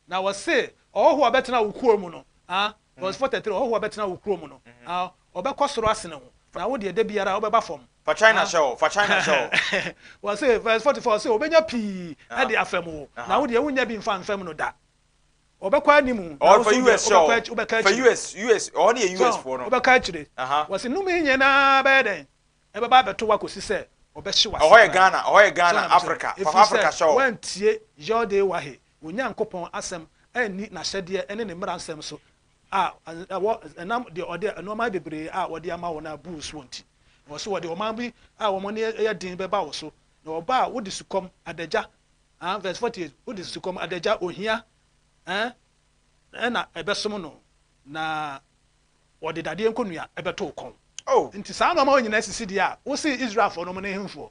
Na wɔse, ɔhɔhoɔ a ɔbɛtena wo kuro mu no, ah, verse 43, ɔhɔhoɔ a ɔbɛtena wo kuro mu no, ah, ɔbɛkɔ soro asene wo, na wo deɛ da biara wobɛba fam. Fa China hyɛ hɔ, fa China hyɛ hɔ. Wɔse, verse 44, ɔse, ɔbɛnya pii de afɛm wo, na wo deɛ wonnya bi mfa mfɛm no da. Ɔbɛkɔ anim, na wo Fa nso deɛ US hyɛ hɔ. wobɛkɔ akyi, wobɛka Fa akyire. US, US, ɔhɔ no yɛ So US foɔ no. wobɛka akyire. Wɔse, nnome yi nyinaa bɛyɛ dɛn? Ɛbɛba abɛto wo akɔsi sɛ ɔbɛhye w'ase Ɛhɔ yɛ koraa. Ghana, ɛhɔ yɛ So Ghana, na mekyerɛ no? Africa. Fa Ɛfiri Africa sɛ hyɛ hɔ. woantie Yod-Heh-Wah-Heh, wo Nyankopɔn asɛm, anni n'ahyɛdeɛ ne ne mmara nsɛm so, a ɛwɔ ɛnam deɛ ɔde nnoɔma bebree a ɔde ama wo no abu wo soɔ nti. Na ɔse wɔde ɔman bi a wɔn ani yɛ den bɛba wo so, na wɔba a wode sukɔm, adagya, ah, verse 48, wode sukɔm, adagya, ohia, eh, na ɛbɛsom no, na wɔde dadeɛ nkonnua bɛto wo kɔn. Oh. Nti saa nnoɔma wei nyinaa sisi deɛ a, wose Israelfoɔ no, wɔn ne hemfoɔ?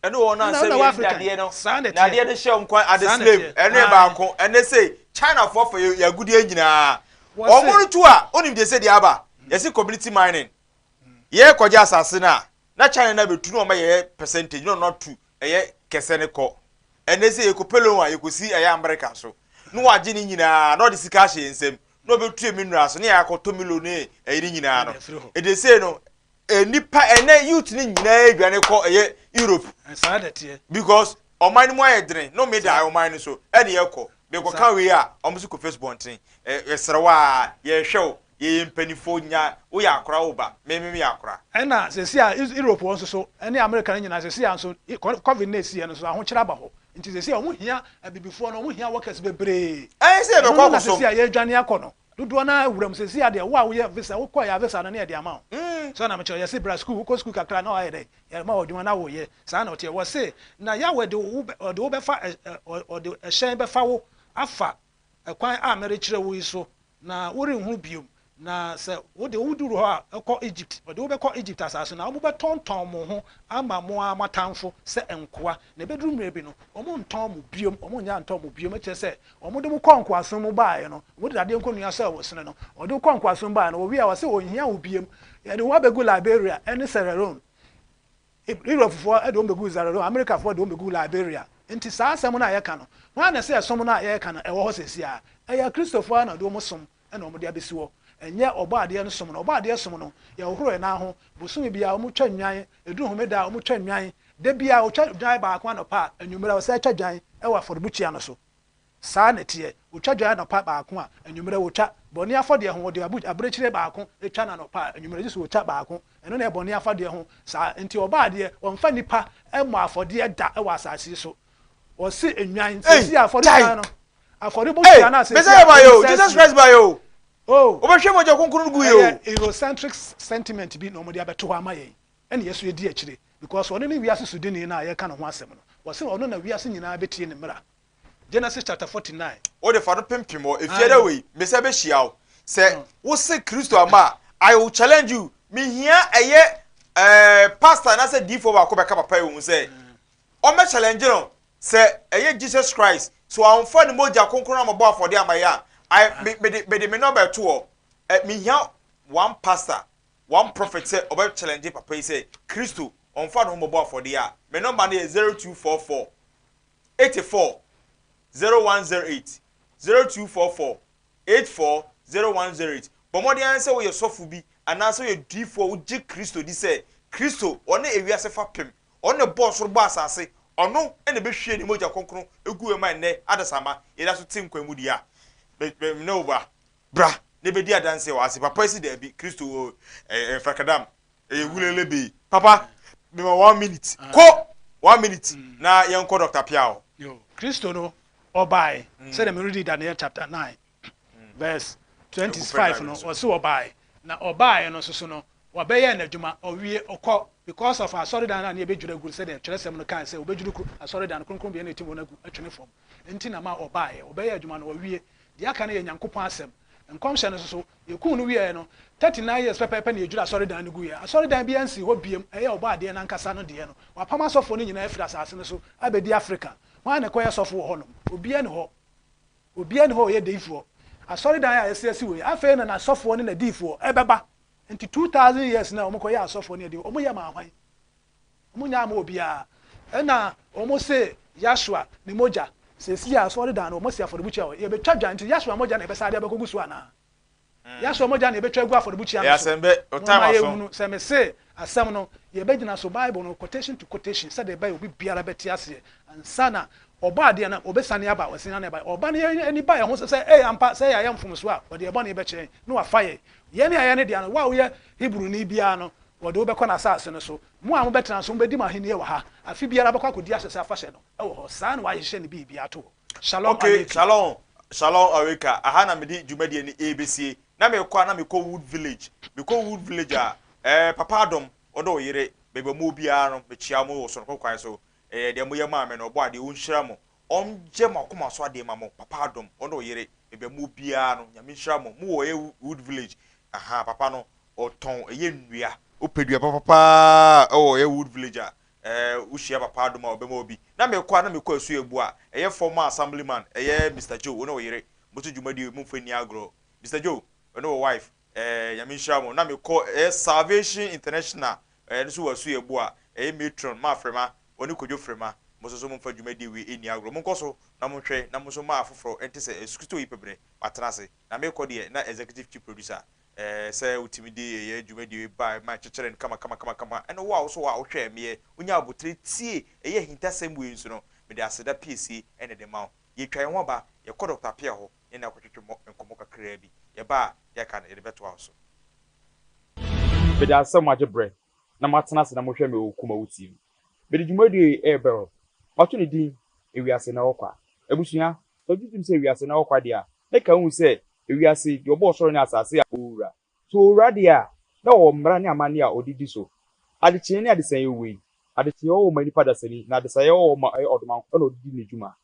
Ɛne wɔn a Ɛna sɛbi wɔ yɛde Africa dadeɛ no, Saa na ɛteɛ. dadeɛ no hyɛ wɔn kwan ade Saa na slave, ɛteɛ. ɛno yɛ Ae. baako, ɛnɛ sei Chinafoɔ fa yɛ yɛn agudeɛ nyinaa, Wɔse. wɔn no tu a, wonim deɛ sɛ deɛ aba, yɛse community mining, yɛrekɔgye asase no a, na China no abɛtu na wɔn ayɛ percentage na ɔno atu ɛyɛ kɛsɛ no kɔ, ɛnɛ sei yɛkɔpɛ loan a yɛkɔsi ɛyɛ America so, na wagye ne nyinaa na ɔde sika ahyɛ yɛn nsam, na ɔbɛtue mineral so na yɛakɔtɔ milo ne ɛyi ne nyinaa no, ɛde sei no, nnipa ɛnɛ youth ne nyinaa adwane kɔ ɛyɛ Europe. Saa na ɛteɛ. Because ɔman no mu ayɛ dene no me da ɔman no so ɛne yɛkɔ mekɔ ka wei a ɔmo so kɔ face bɔnten yɛsrɛ wo a yɛhwɛ wo yɛyɛ mpanimfoɔ nya woyɛ akora wo ba me me meyɛ akora. Ɛna sɛsi a Europe hɔ nso so ɛne America no nyinaa sɛsi a nso covid no ɛsiiɛ no nso ahokyere aba hɔ nti sɛsi a ɔmo hia abibifoɔ no ɔmo hia workers bebree Ɛyɛ sɛ ɛno yɛbɛkɔ no na akɔsom. sɛsi a yɛdwane akɔ no dodoɔ no ara wuram sɛsi a deɛ wo a woyɛ visa wokɔ yɛ a visa no ne yɛde ama wo so na mekyerɛ yɛse bra school wokɔ school kakra na wayɛ dɛn yɛma wo adwuma na woyɛ saa na ɔteɛ wɔse na Yahweh de wo ɔde wo bɛfa ɔde ɛhyɛn bɛfa wo afa ɛkwan a merekyerɛ wo yi so na worenhunu bio. Na sɛ wode wo duru hɔ a, kɔ Egypt, wɔde wo bɛkɔ Egypt asase so, na wɔbɛtontɔn mo ho ama mo ara mo atamfo sɛ nkoa. Na ɛbɛduru mmerɛ bi no, wɔrentɔn mo bio, wɔrennya ntɔn mo bio, kyerɛ sɛ, wɔde mo kɔɔ nkoasom mu baeɛ no, wɔde dadeɛ nkɔnnua sɛɛ wo sene no, wɔde wo kɔɔ nkoasom mu baeɛ no, wɔwie a, wɔse wɔnhia wo bio, yɛde wo abɛgu Liberia ne Sierra Leone. Europefoɔ de wɔn bɛguu Sierra Leone, Amerikafoɔ de wɔn bɛguu Liberia. Nti saa asɛm no a yɛka no, hwan na ɛsɛ ɛsom no a yɛreka no ɛwɔ hɔ seesei ara? Ɛyɛ Akristofoɔ ara na wɔde wɔn som na wɔde abɛsi hɔ. Ɛnyɛ Ɔbɔadeɛ no som no. Ɔbɔadeɛ som no, yɛhohoro yɛn nan ho. Bosome biara wɔtwa nnwan, ɛduru Homeda a wɔtwa nnwan. Da biara wɔtwa dwan baako anɔpa a, anwummerɛ wɔsan twa dwan wɔ afɔrebukyia no so. Saa na ɛteɛ. Wɔtwa dwan anɔpa baako a, anwummerɛ wɔtwa. Bɔne afɔdeɛ ho, wɔde abu abirekyire baako twa no anɔpa a, anwummerɛ gye sɛ wɔtwa baako. Ɛno na ɛyɛ bɔne afɔdeɛ ho. Saa nti Ɔbɔadeɛ, ɔmfa nnipa mmɔ afɔdeɛ da wɔ asase yi so. Ɔse nnwan, Ei, seesei gyae! afɔrebukyia no, Ei, afɔrebukyia no a seesei Messiah a ba yɛ o, wɔn nsa Jesus asi Christ ba yɛ o. Oh, Wobɛhwɛ mogya kronkron no gu yɛ o. ɛyɛ Eurocentric sentiment bi na wɔde abɛto hɔ ama yɛn, ɛna yɛn nso yɛdi akyire because ɔno ne wiase sodini no a yɛreka ne ho asɛm no. Wɔse ɔno na wiase nyinaa bɛtie ne mmara. Genesis chapter 49. Wode fa no pempem hɔ. Ae. Efiada wei, Mesia bɛhyia wo. Sɛ wose Kristo amma a, I will challenge you. Mehia ɛyɛ eh, pastor anaasɛ diifoɔ baako bɛka papa yi ho sɛ, ɔmmɛ challenge no sɛ ɛyɛ Jesus Christ, sɛ wamfa ne mogya kronkron ammɔbɔ afɔdeɛ amma yɛn a, I, me, mede, mede me number to hɔ. Eh, mehia one pastor, one prophet sɛ ɔbɛ challenge papa yi sɛ Kristo, ɔmfa ne ho mmɔbɔ afɔdeɛ a, me number no yɛ 0244 84 0108, 0244 84 0108. Bɔ mmɔden ara sɛ woyɛ sɔfo bi anaasɛ woyɛ diyifoɔ a wogye Kristo di sɛ Kristo, ɔne ewiase fapem, ɔno na ɛbɔɔ soro bɔɔ asase, ɔno na ɛbɛhwie ne mogya kronkron agu yɛn ma ɛnnɛ adasamma yɛda so te nkwa mu deɛ a, me, me, me ne wo ba, bra na bɛdi adanseɛ wɔ ha se papa yi se daabi, Kristo wɔ ɛɛ, mfrakadam, ɛyɛ wulele bee. Papa, mema one minute, kɔ one minute na yɛnkɔ Dr. Piao. Yo, Kristo no, ɔbae, sɛdeɛ meredi Daniel chapter 9 verse 25 no, ɔse ɔbae, na ɔbaeɛ no nso so no, wabɛyɛɛ n'adwuma, ɔwie, ɔkɔ, because of asɔredan no a na yɛbɛdwiri agu no, sɛdeɛ twerɛsɛm no kae sɛ wɔbɛdwiri kuro, asɔredan no, kronkronbea no a ɛtim hɔ no agu atwene fam, nti na ma ɔbaeɛ, ɔbɛyɛɛ adwuma no, ɔwie, deɛ aka no yɛ Nyankopɔn asɛm, nkɔmhyɛ no nso so, yɛkuu no wieɛ no, 39 years pɛpɛɛpɛ na yɛdwiri asɔredan no guiɛ, asɔredan biara nsii hɔ biom, ɛyɛ Ɔbɔadeɛ no ankasa no deɛ no, wapam asɔfoɔ no nyinaa afiri asase no so abɛdi Africa, hwan na ɛkɔyɛ sɔfo wɔ hɔnom? Obiara nni hɔ. Obiara nni hɔ a ɔyɛ diyifoɔ. Asɔredan a yɛasi asi wei, afei na n'asɔfoɔ ne n'adiyifoɔ ɛbɛba. Nti 2000 years no a wɔkɔyɛɛ asɔfoɔ ne adiyifoɔ, wɔyɛ maa hwan? Wɔnyɛ ama obiara. Ɛna wɔse Yahshua ne mogya, seesei a asɔredan no wɔasi afɔrebukyia wɔ, yɛbɛtwa dwan, nti Yahshua mogya na yɛbɛsan de abɛkɔgu so anaa? Yahshua mogya na yɛbɛtwa agu afɔrebukyia no so. Momma yɛnhunu. Sɛ mese asɛm no, yɛbɛgyina so, Bible no, quotation to quotation, sɛdeɛ ɛbɛyɛ obi biara bɛte aseɛ ansa na Ɔbɔadeɛ no, ɔbɛsiane aba, ɔsiane aba. Ɔba no yɛn ani ba yɛn ho so sɛ, Ei, ampa, sɛ yɛayɛ mfomsoɔ a, ɔde yɛn bɔne bɛkyɛ yɛn, na wafa yɛn. Yɛn a yɛyɛ ne dea no, wo a woyɛ Hebroni biara no, wɔde wo bɛkɔ n'asase no so. Mo a mobɛtena nso, mobɛdi mo ahennie wɔ ha. Afe biara bɛkɔ akɔdi ahyɛse afahyɛ no wɔ hɔ. Saa na wɔahyehyɛ ne biribiara ato hɔ. Shalom Okay, Aleichem. shalom, shalom Eureka, aha na mede dwumadie no ɛrebesie. Na mekɔ a na mekɔ Wood Village, mekɔ Wood Village a, eh, Papa Adom, ɔne ɔyere, baabi a wɔwɔ biara no, mekyia wɔn wɔ sononko kwan so. Ɛyɛ deɛ moyɛ maa me no, Ɔbɔadeɛ ɔnhyira mo. Ɔnyɛ mo akoma so adeɛ ma mo. Papa Adom, ɔne ɔyere, baabi a mowɔ biara no, Nyame nhyira mo. Mowɔ ɛyɛ Wood Village, ahaa, papa no, ɔtɔn ɛyɛ nnua. Wopɛ dua papa paa ɛwɔ ɛyɛ Wood Village a, ɛɛ, wohyia Papa Adom a, ɔbɛma wo bi. Na mekɔ a, na mekɔ Asuabu a, ɛyɛ former Assemblyman, ɛyɛ Mister Joe, wo ne wo yere, moto dwumadie wei, momfa nni agorɔ. Mister Joe, ɔne wo wife, ɛɛ, Nyame nhyira mo. Na mekɔ ɛyɛ Salvation International, ɛno nso wɔ Asuabu a, ɛyɛ Matron, Ma Frema, ɔne Kojo Frema, mo nso so momfa dwumadie wei nni agorɔ. Monkɔ so na monhwɛ na mo nso mma afoforɔ nte sɛ Yesu Kristo yi pɛ berɛ. Matena ase. Na merekɔ deɛ, na Executive Chief Producer, ɛɛ, sɛ wotumi de ɛyɛ dwumadie wei ba ma kyekyere no kama kama kama kama. Ɛne wo a wo nso a wohwɛɛ meɛ, wonya aboterɛ tie ɛyɛ ahintasɛm wei nso no, mede aseda piesie na ɛde ma wo. Yɛtwa yɛn ho aba, yɛkɔ Doctor Appiah hɔ ne no akɔtwetwe mmɔ nkɔmmɔ kakraa bi. Yɛba a, deɛ aka no, yɛde bɛtoa wo so. Meda ase sɛ moagye berɛ na moatena ase na mohwɛ me wɔ Kumawu TV. Mede dwumadie yi rebrɛ wo. Mato ne din Ewiase Nnɛ Hɔ Kwa. Abusua, sɛ wogye tom sɛ ewiase nnɛ hɔ kwa deɛ a, na ka hu sɛ ewiase, deɛ ɔbɔɔ ɔsoro ne asase a, ɔwɔ wura. Sɛ ɔwɔ wura deɛ a, na ɔwɔ mmara ne amanneɛ a ɔde di so. Adekyeɛ ne adesaeɛ wei. Adekyeɛ wɔ hɔ ma nipa dasani, na adesaeɛ wɔ hɔ ma ɛyɛ ɔdomankoma na ɔde di ne dwuma.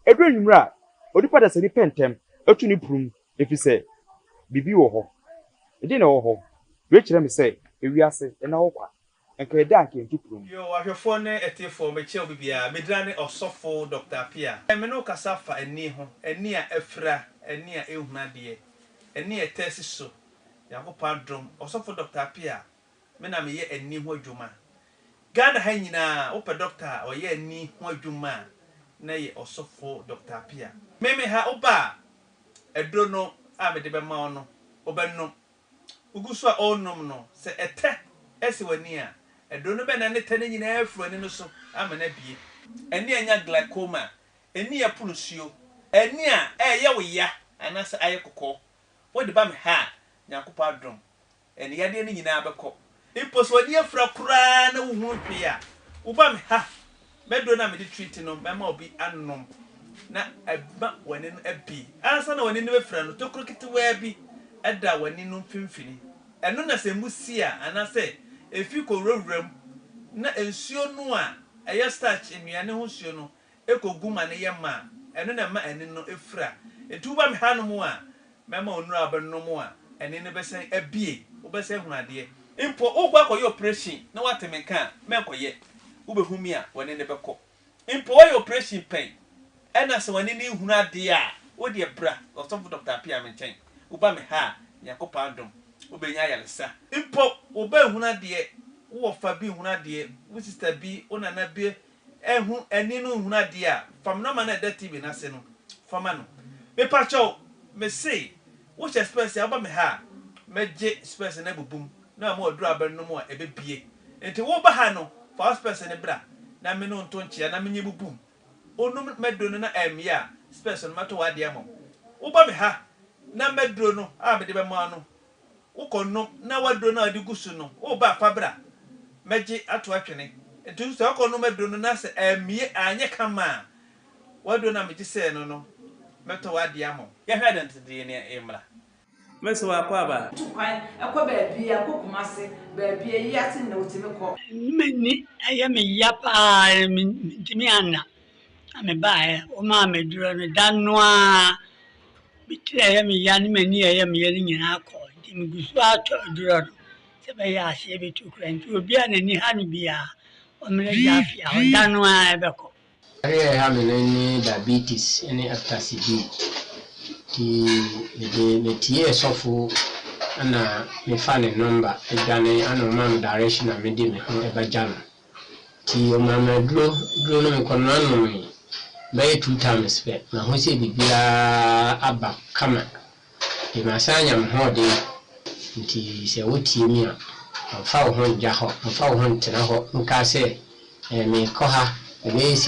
Ɛduru anwummerɛ a, onipa dasani pɛ ntɛm tu ne prum ɛfiri sɛ biribi wɔ hɔ. Ɛdeɛn na ɛwɔ hɔ? Wei kyerɛ me sɛ ewiase nna hɔ kwa. Nka ɛda a nka yɛntu prum. Yoo ahwɛfoɔ ne atiefoɔ mekyia obi biara, me dina ne Ɔsɔfo Doctor Appiah. Me ne wo kasa fa ani ho, ani a afira, ani a ɛnhunu adeɛ, ani a ɛtaa si so. Nyankopɔn adom, Ɔsɔfo Doctor Appiah, me na meyɛ ani ho adwuma. Ghana ha nyinaa wopɛ doctor a ɔyɛ ani ho adwuma a na ɛyɛ Ɔsɔfo Doctor Appiah. Me me ha woba a, aduro no a mede bɛma wo no wobɛnom. Wogu so a ɔrenom no, sɛ ɛtɛ si w'ani a, aduro no bɛnane tɛ no nyinaa afiri w'ani no so ama no abue. Ani a anya glaucoma, ani a ɛpono nsuo, ani a ɛreyɛ wo ya anaasɛ ayɛ kɔkɔɔ, wode ba me ha a, Nyankopɔn adom, Ɛnne yadeɛ no nyinaa bɛkɔ. Mpo sɛ w'ani afira koraa na wonhunu hwee a, woba me ha, m'aduro no a mede treat no, mɛma obi anom na ɛma w'ani no abue. Ansa na w'ani no bɛfira no, tokuro ketewaa bi da w'ani no mfimfini. Ɛno na sɛ emu si a, anaasɛ efi kɔwurawura mu na nsuo no a ɛyɛ starch nnuane ho nsuo no kɔgu ma no yɛ ma a, ɛno na ɛma ani no fira. Enti woba me hanom a, Mɛma wo nnuru a wobɛnom a ani no bɛsan abue, wobɛsan ahunu adeɛ. Mpo worekɔ akɔyɛ oprehyɛn na woate me nka a, mɛnkɔyɛ. Wobɛhu me a, w'ani no bɛkɔ. Mpo woayɛ oprehyɛn pɛn, ɛna sɛ w'ani no nhunu adeɛ a, wo deɛ bra Ɔsɔfo Dɔkta Appiah me nkyɛn. Woba me ha a, Nyankopɔn adom, wobɛnya ayaresa. Mpo wo ba nhunu adeɛ, wo wɔfa bi nhunu adeɛ, wo sista bi, wo nana bi Ɛho ani no nhunu adeɛ a, fa me nɔma no a ɛda TV no ase no fa ma no. Mepakyɛw, mese wo hyɛ spɛs a woba me ha a, mɛgye spɛs no abubu mu na mama wo aduru a wobɛnom a ɛbɛbue. Nti woba ha no, fa wo spɛs no bra na me ne wo nto nkyea na menye bubu mu. Wonom m'aduro no na ɛmmye a, spɛs no mɛtɔ w'adeɛ ama wo. Woba me ha na m'aduro no a mede bɛma wo no Wokɔ nom na w'aduro no a wode gu so no, woreba a fa bra, mɛgye ato atwene. Nti nso sɛ wokɔ nom aduro no na sɛ ammie, anyɛ kama a, w'aduro no a megye sɛɛ no no, mɛtɔ w'adeɛ ama wo. Yɛhwɛ adansedie no mmra. Me so wakɔ aba. Tu kwan kɔ baabiara, kɔ Kumasi, baabiara, wiase nyinaa wotumi kɔ. M'ani yɛ me ya paa, mentumi anna. Na mebaeɛ, wɔmaa me aduro no, da no ara Me tiri a ɛyɛ me ya ne m'ani a ɛyɛ me ya no nyinaa kɔɔ nti megu so ara tɔ aduro no sɛ ɛbɛyɛ a aseɛ bɛtu koraa nti obi a n'ani ha no biara ɔmmrɛ Gyafia hɔ da no ara ɛbɛkɔ. Yareɛ a ɛha me no ne diabetes ne hepatitis B nti mede metiee sɔfo na mefa ne number dwane ana ɔmaa me direction a mede me ho bɛgya no. Nti ɔmaa me aduro, aduro no mekɔnoa nomee bɛyɛ 2 times pɛ, mahu sɛ biribiara aba kama. Nti masan anya me hoɔden. Nti sɛ wotie me a, mfa wo ho ngya hɔ, mfa wo ho ntena hɔ nka sɛ eh, meekɔ ha, mebɛyɛ sei.